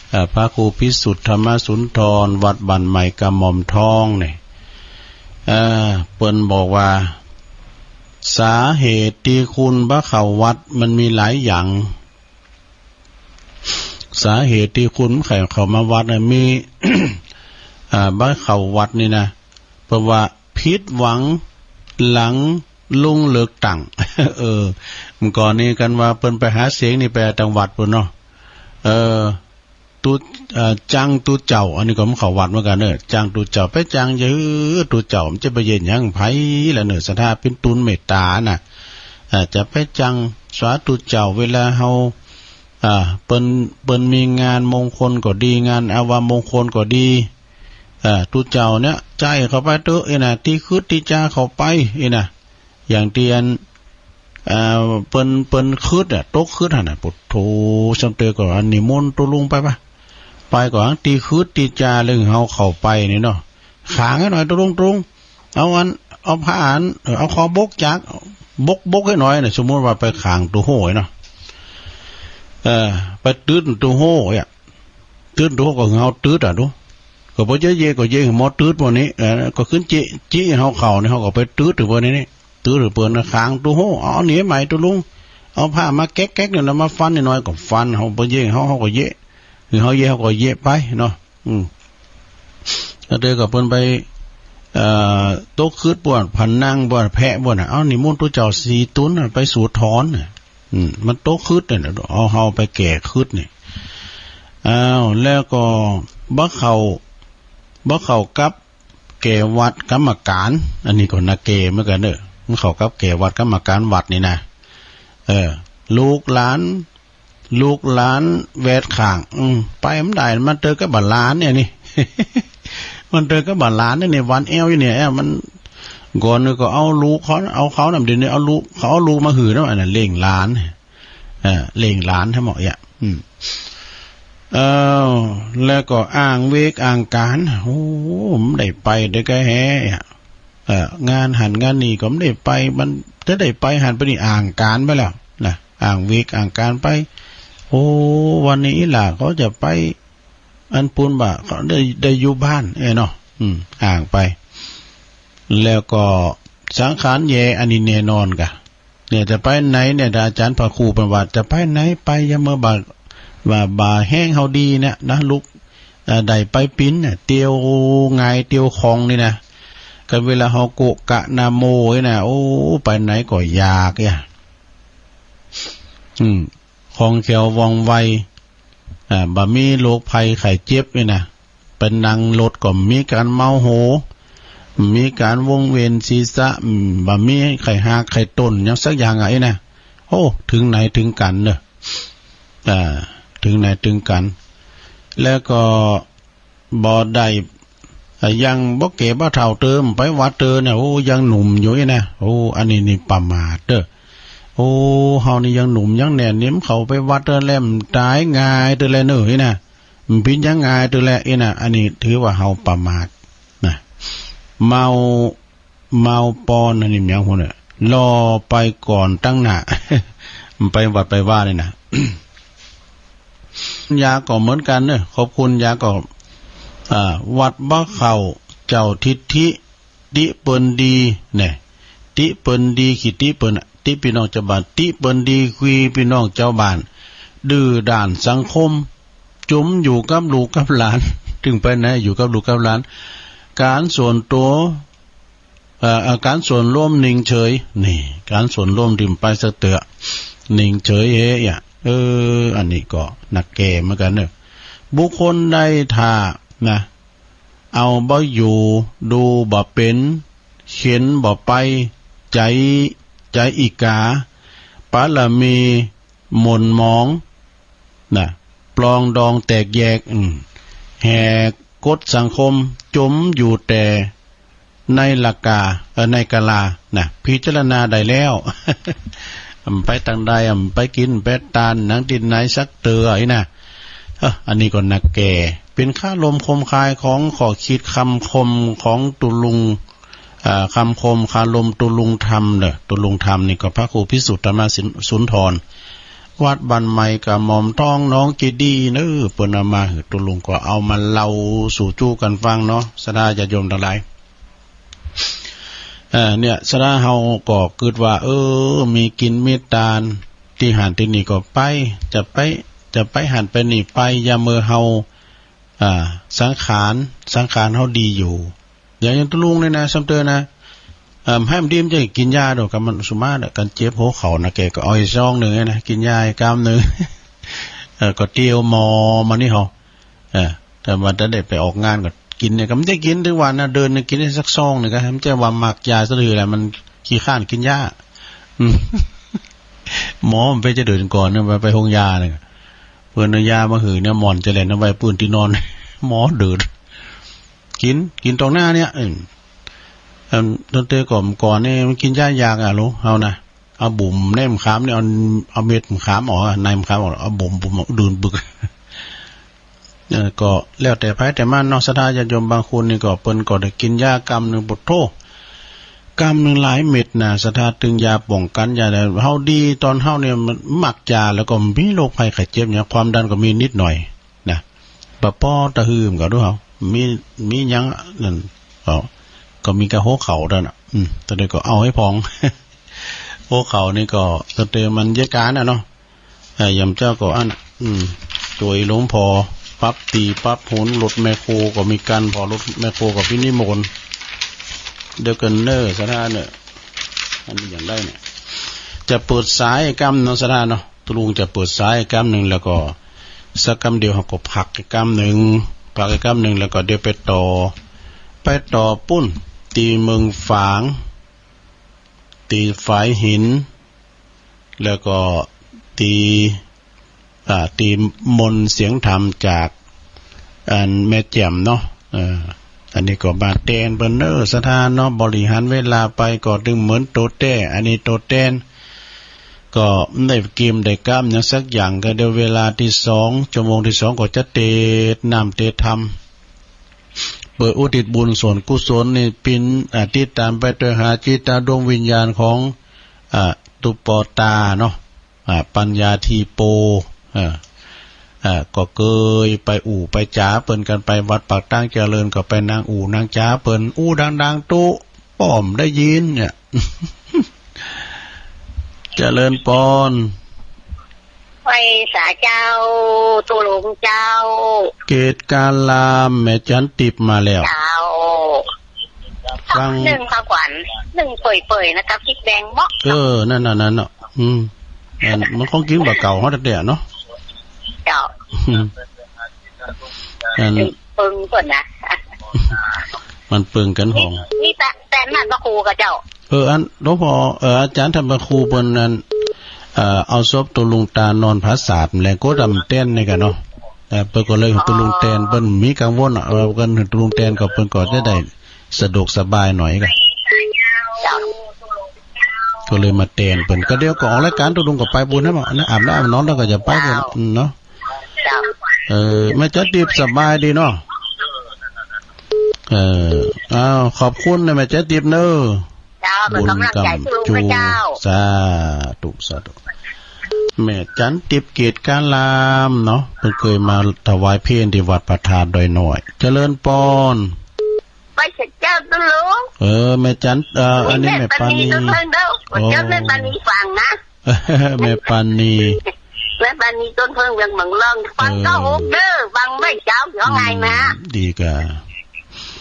เอ่อ พระครูพิสุทธิ์ธรรมสุนทร วัดบ้านใหม่กระหม่อมทองเนี่ย เอ่อ เปิ้นบอกว่า สาเหตุที่คนบ่เข้าวัดมันมีหลายอย่าง สาเหตุตี้คนบ่ใค่เข้ามาวัดนะ มี อ่า บ่เข้าวัดนี่นะ เพราะว่าผิดหวังหลังลงเลือกตั้ง เออ เมื่อก่อนนี้กันว่าเปิ้นไปหาเสียงนี่ไปตังวัดปู้นเนาะ เออ ตุ๊ เอ่อ จังตุ๊เจ้า อันนี้ก็บ่เข้าวัดเหมือนกันเนอะ จังตุ๊เจ้า ไปจังจะหื้อตุ๊เจ้า มันจะไปเฮ็ดหยังไผล่ะเนอะ ศรัทธาเป็นตุนเมตตาน่ะ เอ่อ จะไปจังสาตุ๊เจ้า เวลาเฮา อ่า เปิ้น เปิ้นมีงานมงคลก็ดี งานอัปมงคลก็ดี เอ่อ ตุ๊เจ้าเนี่ย ใจ๊เข้าไปเต๊อะ อี้น่ะ ตี้คิดตี้จาเข้าไป อี้น่ะ อย่างตี้อัน เอ่อ เปิ้น เปิ้นคิดอะ ตกคิดหั่นน่ะ ปุโธ ซ้ำเตอก็อันนิมนต์ตุ๊ลุงไปปะ ไปก็อันตี้คิดตี้จาเรื่องเฮาเข้าไปนี่เนาะ ขางให้หน่อยตุ๊ลุง ตุ๊ลุง เอาอัน เอาผ้าอัน เอ่อ เอาขอบกจาก บก บกให้หน่อยน่ะ สมมุติว่าไปขางตุ๊โฮเนาะ เอ่อ ไปตึ๊ดตุ๊โฮเนี่ย ตึ๊ดตุ๊โฮก็เฮาตึ๊ดอะดู ก็บ่เยอะๆ ก็เยอะหมอตึ๊ดพวกนี้ เอ่อ ก็ขึ้นจิ จิเฮาเข้านี่ เฮาก็ไปตึ๊ดถึงพวกนี้นี่ ตื้อหรือเปิ้นนะ ขางตุ๊โฮ เอาเหนียวไหมตุ๊ลุง เอาผ้ามาแก๊กๆ เนี่ยนะ มาฟันหน่อยๆ ก็ฟัน เฮาบ่เย่ เฮา เฮาก็เยะ คือเฮาเยะ เฮาก็เยะไปเนาะ อืม แล้วเตอก็เปิ้นไป เอ่อ ตกคิดปวด ผันนั่งปวด แพะปวดน่ะ เอานิมนต์ตุ๊เจ้าสี่ตุ๊นน่ะ ไปสูดถอนน่ะ อืม มันตกคิดเนี่ย เอาเฮาไปแก้คิดเนี่ย อ้าว แล้วก็บ่เข้า บ่เข้ากับ แก่วัดกรรมการ อันนี้ก็นักแก่เหมือนกันเนอะ มันเข้ากับแก่วัดกรรมการวัดนี่นะ เออ ลูกหลาน ลูกหลานแวดข้าง อืม ไปมันได้ มันเตอกับบาหลานเนี่ยนี่ มันเตอกับบาหลานเนี่ยนี่ วันแอวอยู่เนี่ย แอวมัน ก่อนนี่ก็เอาลูกเขา เอาเขานำ เดี๋ยวนี้เอาลูก เขาเอาลูกมาหื้อเนาะ อันนั้นเลี้ยงหลาน เอ่อ เลี้ยงหลานให้เหมาะอ่ะ อืม เอ้า แล้วก็อ้างเวกอ้างการ โอ้ มันได้ไปได้ก็แฮ่อ่ะ เอ่อ งานหันงานนี่ก็ไม่ได้ไป มันจะได้ไปหันไปนี่อ้างการไปแล้วนะ อ้างเวกอ้างการไป โอ้ วันนี้อีหล่าเขาจะไป อันปูนบ่าเขาได้ ได้อยู่บ้าน เอ้ยเนาะ อืม อ้างไป แล้วก็สังขารแย่ อันนี้แน่นอนกะ เนี่ยจะไปไหนเนี่ย อาจารย์พระครูเปิ้นว่าจะไปไหน ไปอย่าเมื่อบ่า บ่า บ่าแห้งเฮาดีเนี่ยนะ ลูก เอ่อ ได้ไปปิ้นเนี่ย เตียวง่ายเตียวคล่องนี่นะ กันเวลาเฮาโกะกะนาโมนี่นะ โอ้ ไปไหนก็ยากเนี่ย อืม คล่องแคล่วว่องไว อ่า บ่มีโรคภัยไข้เจ็บนี่นะ ไปนั่งรถก็บ่มีการเมาโห บ่มีการวงเวียนศีรษะ อืม บ่มีไข้หากไข้ต้นหยังสักอย่างอะ อี้นะ โอ้ ถึงไหนถึงกันเนอะ อ่า ถึงไหนถึงกัน แล้วก็บ่ได้ อ่า ยังบ่แก่บ่เฒ่าเติม ไปวัดเติมเนี่ย โอ้ ยังหนุ่มอยู่อี้นะ โอ้ อันนี้นี่ประมาทเด้อ โอ้ เฮานี่ยังหนุ่มยังแน่นนี่ มันเข้าไปวัดเติมแล้ว มันตายง่ายเติมแล้วเนอะ อี้นะ มันปิ้นยังง่ายเติมแล้ว อี้นะ อันนี้ถือว่าเฮาประมาทนะ เมา เมาปอนอันนี้แมวหัวเนี่ย รอไปก่อนตั้งหน้า มันไปวัดไปว่านี่นะ ยาก็เหมือนกันเนอะ ขอบคุณยาก็ อ่า วัดบ่เข้าเจ้าทิฐิ ติเปิ้นดีเนี่ย ติเปิ้นดี ขี้ติเปิ้นอะ ติพี่น้องชาวบ้าน ติเปิ้นดี คุยพี่น้องชาวบ้าน ดื้อด้านสังคม จุมอยู่กับลูกกับหลาน ถึงไปไหนอยู่กับลูกกับหลาน การส่วนตัว เอ่อ เอ่อ การส่วนรวมนิ่งเฉย นี่ การส่วนรวมที่บ่ไปสักเตื้อ นิ่งเฉยเฮ้ยอะ เออ อันนี้ก็นักแก่เหมือนกันเนอะ บุคคลใดถ้านะ เอาบ่อยู่ ดูบ่เป็น เข็นบ่ไป ใจ ใจอีกา ปารมีหม่นหมอง นะ ปลองดองแตกแยก อืม แหกกฎสังคม จมอยู่แต่ในละกา เอ่อ ในกาลา นะ พิจารณาได้แล้ว อำไปตางใด อำไปกินไปตานหนังตี้ไหนสักเตื้ออี้นะ เอ้อ อันนี้ก็นักแก่ เป็นคาลมคมคายของข้อคิดคำคมของตุลุง อ่า คำคมคารมตุลุงธรรมเนอะ ตุลุงธรรมนี่ก็พระครูพิสุทธธรรมสุนทร วัดบ้านใหม่กระหม่อมทองหนองเจดีย์เนอะ เปิ้นเอามาหื้อตุลุงก็เอามาเล่าสู่จู้กันฟังเนาะ ศรัทธาญาติโยมทั้งหลาย เอ่อ เนี่ย ศรัทธาเฮาก็กึ๊ดว่า เออ มีกินมีตาน ตี้หั้นตี้นี่ก็ไป จะไป จะไปหั้นไปนี่ไป ยามเมื่อเฮา อ่า สังขาร สังขารเฮาดีอยู่ อย่าง อย่างตุ๊ลุงนี่นะ ซ้ำเติมนะ เอิ่ม ให้มันดีมันจะกินยาดอก กับมันสุมาเด้อ กันเจ็บหัวเข่านะ แกก็เอาอีกซองหนึ่งนะ กินยาอีกกำหนึ่ง เออ ก็เตียวหมอมานี่เหรอ เออ แต่ว่าถ้าได้ไปออกงานก็กินเนี่ย ก็ไม่ได้กินทุกวันนะ เดือนหนึ่งกินได้สักซองหนึ่ง ก็ไม่ใช่ว่ามักยาซะเลยแหละ มันขี้คร้านกินยา อืม หมอมันไปจะเดินก่อนเนี่ย ไป ไปโฮงยาเนี่ย เปิ้นเอายามาหื้อเนี่ย หมอนจะแล่นเอาไว้ปื้นตี้นอน หมอเดิน กิน กินตรงหน้าเนี่ย เอิ่ม เอิ่ม ตั้งแต่ก่อน ก่อนนี่มันกินยายากอะลูก เอานะ เอาบุ๋มในมะขามเนี่ย เอา เอาเม็ดมะขามออกอะ ในมะขามออก เอาบุ๋ม บุ๋มออก ดื่มบึก เอ่อ ก็แล้วแต่ไผแต่มันเนาะ ศรัทธาญาติโยมบางคนนี่ก็ เปิ้นก็ได้กินยากำหนึ่ง ปะโธ่ กำหนึ่งหลายเม็ดนะ ศรัทธา ตึงยาป้องกัน ยาใด เฮาดีตอนเฮาเนี่ย มันมักยา แล้วก็มีโรคภัยไข้เจ็บเนี่ย ความดันก็มีนิดหน่อย นะ ปะปอตะหืมก็ดูเฮา มี มีหยังนั่น ก็ ก็มีกะหัวเข่าเท่านั้นน่ะ อืม ตอนนี้ก็เอาให้พอง หัวเข่านี่ก็ ตะเตมันเยอะการน่ะเนาะ เอ่อ ยามเจ้าก็อันน่ะ อืม ช่วยหลวงพ่อ ปรับตี้ ปรับหน รถแมคโครก็มีกัน พอรถแมคโครก็พินิมนต์ เดี๋ยวกันเน้อ ศรัทธาเน้อ อันนี้อย่างได้เนี่ย จะเปิดสายกำเนาะ ศรัทธาเนาะ ตุ๊ลุงจะเปิดสายกำหนึ่ง แล้วก็สักกำเดียวเฮาก็พักอีกกำหนึ่ง พักอีกกำหนึ่ง แล้วก็เดี๋ยวไปต่อ ไปต่อปุ้น ตี้เมืองฝาง ตี้ฝายหิน แล้วก็ตี้ อ่า ตี้มนต์เสียงธรรมจาก อันแม่แจ่มเนาะ เออ อันนี้ก็มาแตนเปิ้นเน้อ ศรัทธาเนาะ บริหารเวลาไปก็ตึงเหมือนโตแต้ อันนี้โตแตน ก็ได้เกมได้กำหยังสักอย่าง ก็เดี๋ยวเวลาตี้สอง ชั่วโมงตี้สองก็จะเตสน้ำเตสธรรม เปิดอุทิศบุญส่วนกุศลนี่ ปิ้น อ่า ติดตามไปโตยหาจิตตาดวงวิญญาณของ อ่า ตุ๊ปปอตาเนาะ อ่า ปัญญาธีโป เออ เออ ก็เกยไปอู้ไปจ๋าเปิ้นกัน ไปวัดปากตางเจริญ ก็ไปนั่งอู้นั่งจ๋าเปิ้น อู้ดังๆ ตุ๊ ป้อมได้ยินเนี่ย เจริญปอน ไหว้สาเจ้า ตุ๊ลุงเจ้า เกตการลาม แม่จันติบมาแล้ว เจ้า ฟัง นึ่งผักหวาน นึ่งเปื่อยๆ นะครับ พริกแดงเนาะ เออ นั่นน่ะ นั่นน่ะ อืม อัน มันของกินบ่าเก่าเฮาแท้ๆ เนาะ เจ้า อืม อัน ปึงก่อนนะ มันปึงกันห้อง มี มีแต่ แต่นั่นพระครูกับเจ้า เออ อัน หลวงพ่อ เออ อาจารย์ธรรมครูเปิ้นนั้น เอ่อ เอาศพตุ๊ลุงตานอนผาสาทแลก็ดำแตนนี่กะเนาะ เออ เปิ้นก็เลยตุ๊ลุงแตน เปิ้นมีกังวลอะ เออ เปิ้นตุ๊ลุงแตนก็เปิ้นก็จะได้สะดวกสบายหน่อยกะ ก็เลยมาแตนเปิ้น ก็เดี๋ยวก็ออกรายการตุ๊ลุงก็ไปปู้นนะ นะ อาบน้ำอาบนอนแล้วก็จะไปปู้นนะ เจ้า อืม เนาะ เจ้า เออ แม่จันติบสบายดีเนาะ เออ อ้าว ขอบคุณนะแม่จันติบเน้อ เจ้า เป็นกำลังใจ บุญกำ ตุ๊ลุง จู พระเจ้า สาธุ สาธุ แม่จันติบเกตการลามเนาะ เปิ้นเกยมาถวายเพลตี้วัดพระธาตุดอยน้อย เจริญปอน ไหว้สาเจ้าตุ๊ลุง เออ แม่จัน เอ่อ อันนี้แม่ปานี แม่ปานีต้นเพิ่งเด้อ อ๋อ เจ้าแม่ปานีฟังนะ แม่ปานี แม่ปานีต้นเพิ่งเวียงเมืองล่อง ฟัง เออ เก้าหกเด้อ ฟังไหว้เจ้า เดี๋ยวไงนะ อืม ดีกะ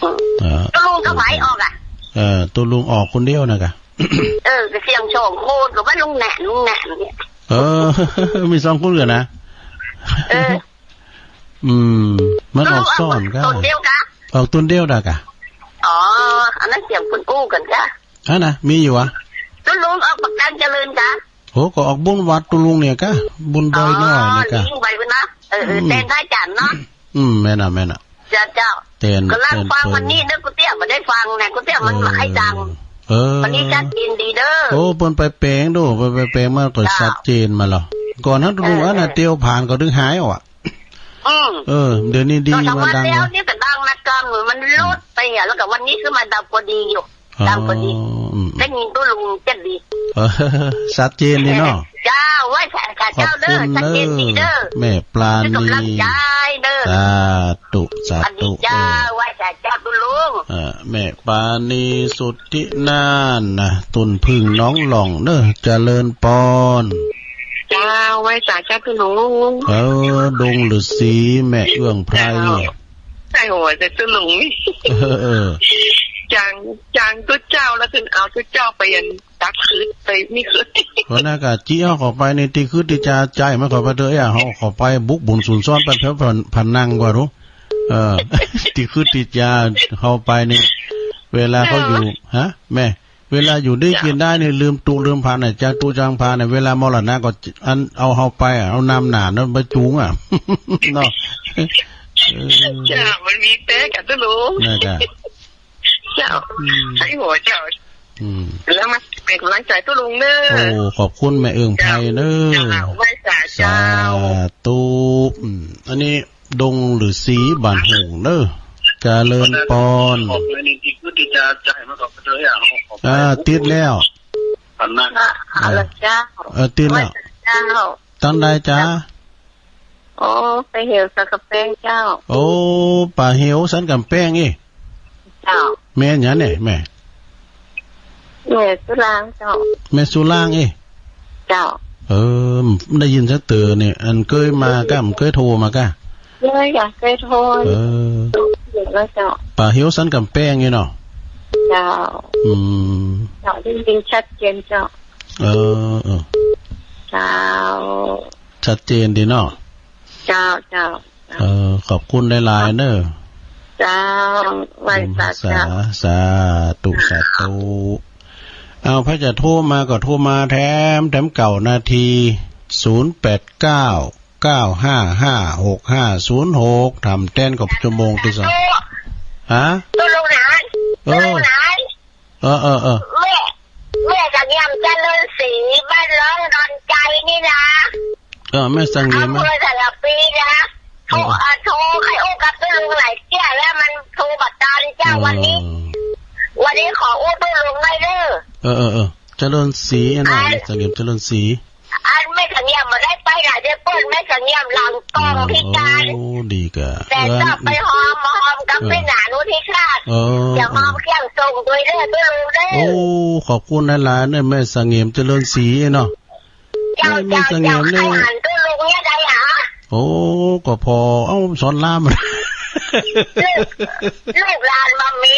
อืม เออ ตุ๊ลุงก็ไหวออกอะ เออ ตุ๊ลุงออกคนเดียวนะกะ เออ ก็เสียงสองคนก็ว่าลุงแหนม ลุงแหนมเนี่ย เออ มีสองคนกันนะ เออ อืม มันออกซ้อนกะ ตุ๊ลุงออกตนเดียวกะ ออกตนเดียวดากะ อ๋อ อันนั้นเสียงคนอู้กันกะ ฮะนะ มีอยู่อะ ตุ๊ลุงออกปากตางเจริญกะ โห ก็ออกบุญวัดตุ๊ลุงเนี่ยกะ บุญดอยน้อยเนี่ยกะ อ๋อ นี่ไปบุญนะ เออ เออ อืม แตนพระอาจารย์เนาะ อืม แม่นอะ แม่นอะ เจ้า เจ้า แตน กำลังฟัง แตน วันนี้เด้อ กูเตี้ยบ่ได้ฟังนะ กูเตี้ยมัน เออ หลายดัง เออ วันนี้ชัดเจนดีเด้อ โอ้ เปิ้นไปแปลงดู เปิ้นไปแปลงมาก็ เจ้า ชัดเจนมาแล้ว ก่อนนั้นตุ๊ลุง เออ อันน่ะ เออ เตียวผ่านก็ถึงหายออกอะ อืม เออ เดี๋ยวนี้ดี สองสามวัน มาดัง แล้ว นะ นี่ก็ดังนะ กลางมันลดไปอะ แล้วก็วันนี้ขึ้นมาดังพอดีอยู่ อ๋อ ดังพอดี อืม ได้ยินตุ๊ลุงจะดี เออ ชัดเจนดีเนาะ เจ้า ไหว้สาเจ้าเด้อ ขอบคุณ ชัดเจนดีเด้อ เด้อ แม่ปราณี ให้กำลังใจเด้อ สาธุ สาธุ สวัสดีเจ้า เออ ไหว้สาเจ้าตุ๊ลุง เออ แม่ปราณี สุทธินานท์นะ ต้นผึ้งหนองหล่องเด้อ เจริญปอน เจ้า เอาไว้สาธุลุง เออ ดงฤๅษีแม่เอื้องไพร เจ้า ใช่หัวแต่ตุลุงนี่ เออ เออ จาง จางตุ๊ดเจ้าแล้วขึ้นเอาตุ๊ดเจ้าไปอันตักคืนไปนี่คืน เพราะนั้นก็จี้เอาเข้าไปในตี้คือตี้จะจ่ายมันเข้าไปเถอะ เอ้ย เอาเข้าไปบุกบุญศูนย์ซ้อนไปแถวพะ พะนังกว่ารู้ เออ ตี้คือตี้จะเข้าไปนี่ เวลาเขาอยู่ ฮะ แม่ เวลาอยู่ดีกินได้นี่ ลืมตุลืมพานน่ะ จางตุจางพานน่ะ เวลามรณะก็อันเอาเฮาไปอ่ะ เอาน้ำหนานั้นไปจูงอ่ะ เนาะ เออ เจ้า มันมีแป๊กอะตุลุง นั่นกะ เจ้า อืม ใช่หัวเจ้า อืม แล้วมาเป็นกำลังใจตุลุงเนอะ โอ้ ขอบคุณแม่เอื้องไพรเนอะ เจ้า ไหว้สาเจ้า สาธุ อืม อันนี้ ดงฤๅษีบ้านโฮ่งเด้อ เจริญปอน อ่า ติดแล้ว ฮัลโหลเจ้า เออ ติดแล้ว เจ้า ตังใดจ๊ะ โอ้ ไปเหวสันกำแปงเจ้า โอ้ ป่าเหวสันกำแปงเอ้ย เจ้า แม่นหยังเนี่ยแม่ แม่สุรางเจ้า แม่สุรางเอ้ย เจ้า เออ ได้ยินสักเตือเนี่ย อันเคยมาก้า เคยโทรมาก้า เคยจ้ะ เคยโทร เออ แล้วเจ้า ป่าเหวสันกำแปงนี่เนาะ เจ้า อืม เจ้า ได้ยินชัดเจนเจ้า เออ เออ เจ้า ชัดเจนดีเนาะ เจ้า เจ้า เออ ขอบคุณหลายๆเนอะ เจ้า ไหว้สา อืม เจ้า สา สาธุ สาธุ เอา ไผจะโทรมาก็โทรมาแถม แถมเก้านาที ศูนย์แปดเก้า เก้าห้าห้า หกห้าศูนย์หก ทำแต้นกับชั่วโมงที่สอง ฮะ ตุลุงหนาน เออ ตุลุงหนาน เออ เออ เออ แม่ แม่เสงี่ยมเจริญศรี บ้านร่องดอนไกนี่นะ เออ แม่เสงี่ยม อำเภอสารพีนะ โทร เออ เอ่อ โทรให้อู้กับตุลุงหลายเที่ยแล้วมันโทรบ่ตันเจ้า เออ วันนี้ วันนี้ขออู้ตุลุงหน่อยเด้อ เออ เออ เออ เจริญศรีนะ อัน แม่เสงี่ยมเจริญศรี อันแม่เสงี่ยมบ่ได้ไปไหนเด้อเปิ้น แม่เสงี่ยมหลังกล้องพิการ โอ้ ดีกะ แต่ก็ไปหอม มาหอมกับ เออ พี่หนานุทิศราช เออ อย่าหอมเคียงส่งด้วยเด้อ ตุลุงเด้อ โอ้ ขอบคุณหลายๆเนอะ แม่เสงี่ยมเจริญศรีเนาะ เจ้า แม่ แม่เสงี่ยมนี่ เจ้า ใครหันตุลุงเนี่ยได้หรอ โอ้ ก็พอ เอ้า สอนราม ลูก ลูกหลานบ่มี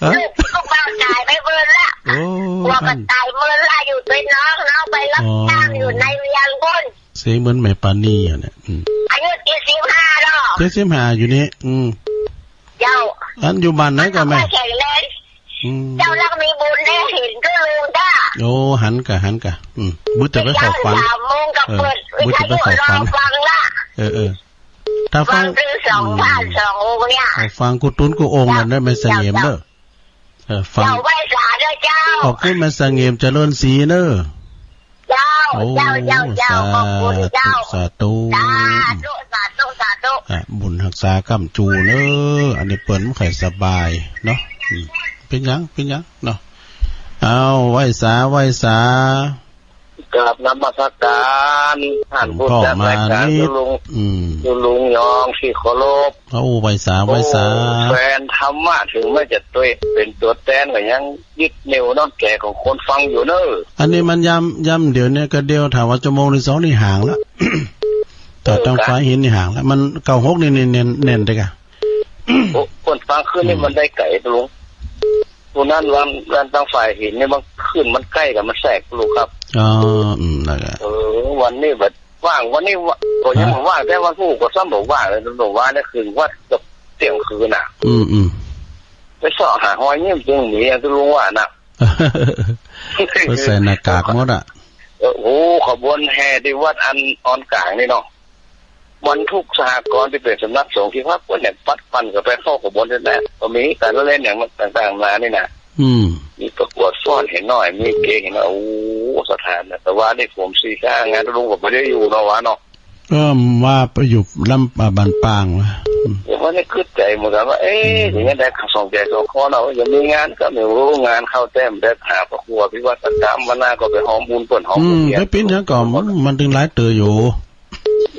ฮะ ลูก ลูกบ่าวตายไปเบิดละ โอ้ ผัวก็ อัน ตายเบิดละ อยู่เป็นน้อง น้องไปรับจ้าง อ๋อ อยู่ในเวียงบุญ เสียงเหมือนแม่ปานีอะเนี่ย อืม อายุเจ็ดสิบห้าแล้ว เจ็ดสิบห้าอยู่นี่ อืม เจ้า อันอยู่บ้านไหนก็แม่ แข็งแรง อืม เจ้ารักมีบุญได้เห็นก็ลืมจ้า โอ้ หันกะ หันกะ อืม บึดแต่ไปเข้าฝัน เช้าสามโมงก็ เออ เปิดวิทยุ บึดแต่ไปเข้าฝัน รอฟังละ เออ เออ ถ้าฟัง ฟังคือสอง อืม บ้านสององค์เนี่ย เออ ฟังกู้ตุ๊นกู้โอ่งนั่นได้แม่เสงี่ยมเด้อ เจ้า เออ ฟัง เจ้าไหว้สาเด้อเจ้า ขอบคุณแม่เสงี่ยมเจริญศรีเนอะ เจ้า โอ้ เจ้า เจ้า เจ้า สาธุ ขอบคุณเจ้า สาธุ สาธุ สาธุ สาธุ อ่ะ บุญฮักษาค้ำจูเนอะ อันนี้เปิ้นบ่ค่อยสบายเนาะ อืม เป็นหยัง เป็นหยังเนาะ เอา ไหว้สา ไหว้สา กราบนมัสการท่านผู้จัดรายการ หลวงพ่อมานี่ ตุลุง อืม ตุลุงยองที่เคารพ โอ้ ไหว้สา ไหว้สา โอ้ แฟนธรรมะถึงแม้จะตัวเป็นตัวแตนก็ยังยึดเหนี่ยวน้ำใจของคนฟังอยู่เนอะ อันนี้มันยาม ยามเดี๋ยวนี้ก็เดียว ถ้าว่าชั่วโมงที่สองนี่ห่างละ ถ้าทางฝ่ายหินนี่ห่างละ มันเก้าหกนี่เน้น เน้น เน้นเด้อกะ โอ้ คนฟังคืนนี่ อืม มันได้ไกลตุลุง ผู้นั้นวัน วันทางฝ่ายหินนี่มันขึ้นมันใกล้กับมันแทรกลูกครับ อ๋อ อืม นั่นแหละ เออ วันนี้แบบว่าง วันนี้ว่า ก็ยัง ฮะ ว่าง แต่วันพูดก็ซ้ำบอกว่างเลย บอกว่าเนี่ยคืนวัดกับเที่ยงคืนน่ะ อืม อืม ไปเสาะหาหอยนี่มันจึงมีอย่างที่ลุงว่าน่ะ เพิ่นใส่หน้ากากหมดอะ เออ โอ้ ขบวนแห่ที่วัดอันออนกลางนี่เนาะ บรรทุกสหกรณ์ที่เป็นสำนักสงฆ์ที่พักเปิ้นเนี่ย ปัดปั่นก็ไปเข้าขบวนนั่นแหละ ก็มีการละเล่นอย่างต่างๆนานานี่นะ อืม มีประกวดฟ้อนให้น้อย มีเกงให้น้อย โอ้ สถานนะ แต่ว่านี่ผมสี่ห้างานลุงก็ไม่ได้อยู่เนาะวะเนาะ เออ ว่าไปอยู่ลำ อ่า บ้านปางวะ อืม เดี๋ยววันนี้คิดใจเหมือนกันว่า เอ๊ะ อืม อย่างนี้ได้สองใจสองคอเนาะ ยังมีงานก็ไม่รู้ งานเข้าแต้มได้หาพระครัวพิวัตรกรรม วันหน้าก็ไปหอมบุญเปิ้นหอมบุญ อืม เมีย ไปปิ้นหยังก่อน มันถึงหลายเต๋ออยู่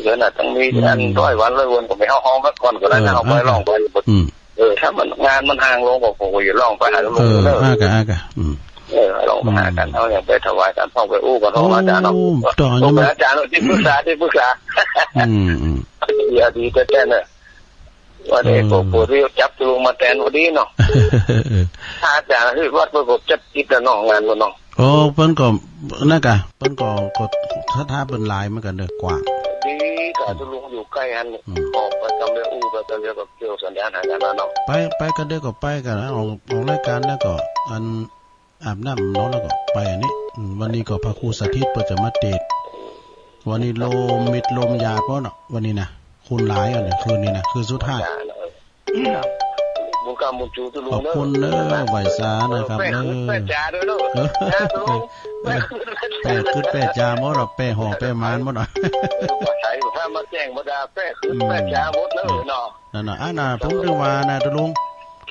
เดี๋ยวน่ะ ต้องมี อืม อันร้อยวันร้อยวันก็ไปเอาห้องไว้ก่อนก็ได้นะ เออ เอาไปร้องไป อืม เออ ถ้ามันงานมันห่างลงก็ผมก็อย่าร้องไปหาลุง เออ เด้อ อากะ อากะ อืม เออ ลองไปหากัน อืม เอาอย่างไปถวายกัน ลองไปอู้กัน ลองอาจารย์เนาะ โอ้ ต่อ โอ้ ยังไง อาจารย์เนาะ ที่ปรึกษา ที่ปรึกษา อืม อืม เดี๋ยวดีแท้ๆ เนี่ย วันนี้ก็ เออ ผู้ที่จับตัวมาแทนพอดีเนาะ เออ ถ้าอาจารย์ที่วัดเพิ่นก็จัดกิจแล้วเนาะ งานเพิ่นเนาะ โอ้ เปิ้นก็ นั่นกะ เปิ้นก็ ก็ ถ้า ถ้าเปิ้นหลายเหมือนกันเด้อกว่า ดีกะ อืม ตุลุงอยู่ใกล้อัน อืม ออกไปกำเดียวอู้ไปกำเดียวกับเกี่ยวสัญญาณหากันแล้วเนาะ ไป ไปกันเด้อก็ไปกันนะ ออก ออกรายการแล้วก็ อัน อาบน้ำนอนแล้วก็ไปอันนี้ อืม วันนี้ก็พระครูสถิตเปิ้นจะมาเทศน์ วันนี้โลมมิดโลมยาเปิ้นเนาะ วันนี้นะ คนหลายอันนี้ คืนนี้นะ คืนสุดท้าย บุญกำบุญจูตุลุงเนอะ ขอบคุณเนอะ ไหว้สานะครับเนอะ แป้งขึ้นแป้งจ๋าด้วยเนอะ เออ นะตุลุง แป้งขึ้นแป้งจ๋าหมดเนาะ แป้งห่อแป้งหมานหมดเนาะ เออ บ่ใช่ ถ้ามาแจ้งบ่ได้ แป้งขึ้นแป้งจ๋าหมดเนอะเนาะ นั่นน่ะ อ่าน่ะ ผมถึงว่านะตุลุง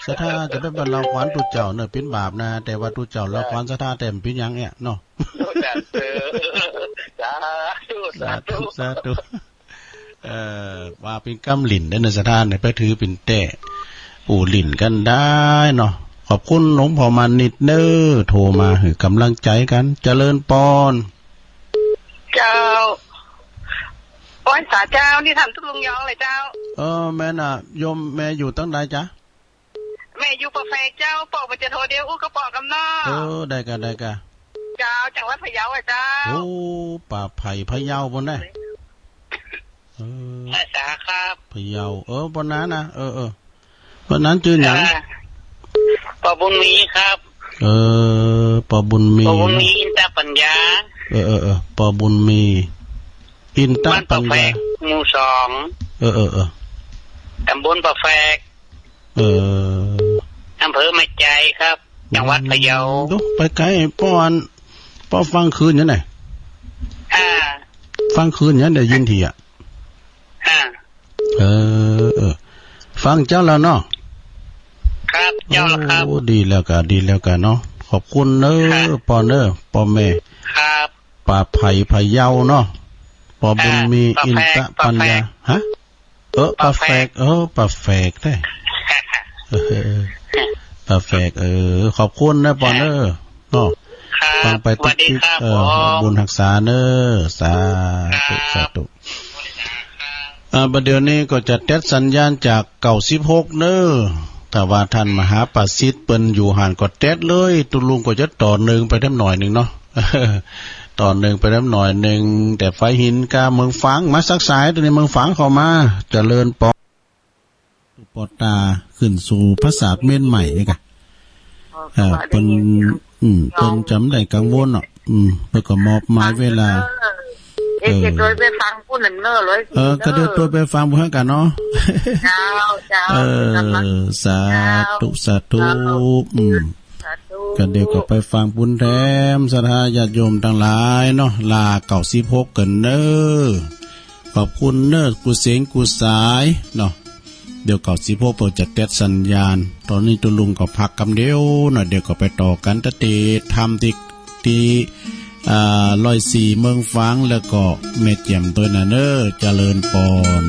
ศรัทธาจะไปบรรเลาขวัญตุ๊เจ้าเนอะ เป็นบาปนะ แต่ว่าตุ๊เจ้าเลาขวัญศรัทธาแต่มันเป็นหยังเนี่ยเนาะ สาธุ สาธุ สาธุ เอ่อ ว่าเป็นกำหลิ้นได้นะศรัทธาเนี่ย ไปถือเป็นแต้ โอ้ หลิ้นกันได้เนาะ ขอบคุณหลวงพ่อมานิดเนอะ โทรมาหื้อกำลังใจกัน เจริญปอน เจ้า ไหว้สาเจ้า นี่ถามตุ๊ลุงยองเลยเจ้า เออ แม่น่ะ โยมแม่อยู่ตั้งใดจ๊ะ แม่อยู่ปากแพรกเจ้า ปอบ่าจะโทรเดียวอู้กับปอกำเนาะ เออ ได้กะ ได้กะ เจ้า จังหวัดพะเยาอะเจ้า โอ้ ป่าไผ่พะเยาบ่นนะ เออ ภาษาครับ พะเยา เออ บ่นนั้นนะ เออ เออ บ่นนั้นจื้อหยัง เอ่อ ปอบุญมีครับ เออ ปอบุญมี ปอบุญมี อินตปัญญา เออ เออ เออ ปอบุญมี อินตปัญญา บ้านปากแพรก หมู่สอง เออ เออ เออ ตำบลปากแพรก เออ อำเภอแม่สายครับ จังหวัดพะเยา อืม ดู ไปไกล ปออัน ปอฟังคืนยังไง อ่า ฟังคืนยังได้ยินทีอะ อ่า เออ เออ ฟังเจ้าแล้วเนาะ ครับ เจ้าแล้วครับ โอ้ ดีแล้วกะ ดีแล้วกะเนาะ ขอบคุณเนอะ ครับ ปอเนอะ ปอแม่ ครับ ป่าไผ่พะเยาเนาะ ปอบุญมี อ่า อินตปัญญา ปากแพรก ฮะ เออ ปากแพรก ปากแพรก เออ ปากแพรกแท้ เออ ปากแพรก เออ ขอบคุณนะปอเนอะ เนาะ ครับ ฟังไป สวัสดีครับ ติ๊กติ๊ก เออ ผม บุญฮักษาเนอะ สาธุ ครับ สาธุ อ่า บัดเดี๋ยวนี้ก็จะตัดสัญญาณจากเก้าสิบหกเนอะ ถ้าว่าท่านมหาประสิทธิ์เปิ้นอยู่หั้นก็ตัดเลย ตุลุงก็จะต่อเนื่องไปแถมหน่อยหนึ่งเนาะ ต่อเนื่องไปแถมหน่อยหนึ่ง แต่ฝ่ายหินกาเมืองฝาง มาสักสาย ตัวนี้เมืองฝางเข้ามา เจริญปอ ปอตาขึ้นสู่ภาษาเมียนใหม่นี่กะ เอ่อ เปิ้น อืม เปิ้นจะบ่ได้กังวลเนาะ อืม เปิ้นก็มอบหมายเวลา เออ เออ เดี๋ยวตวยไปฟังปุ้นเนอะ ร้อยสี่ เออ ก็เดี๋ยวตวยไปฟังปุ้นกันเนาะ เจ้า เจ้า เออ สาธุ สาธุ เจ้า อืม สาธุ ก็เดี๋ยวก็ไปฟังปุ้นแถม ศรัทธาญาติโยมทั้งหลายเนาะ ลาเก้าสิบหกกันเนอะ ขอบคุณเนอะ กู้เสียงกู้สายเนาะ เดี๋ยวเก้าสิบหกเปิ้นจะตัดสัญญาณ ตอนนี้ตุลุงก็พักกำเดียวเนาะ เดี๋ยวก็ไปต่อกันตะเตะ ทำที่ ที่ อ่า ร้อยสี่เมืองฝาง แล้วก็แม่แจ่มตวยนะเนอะ เจริญปอน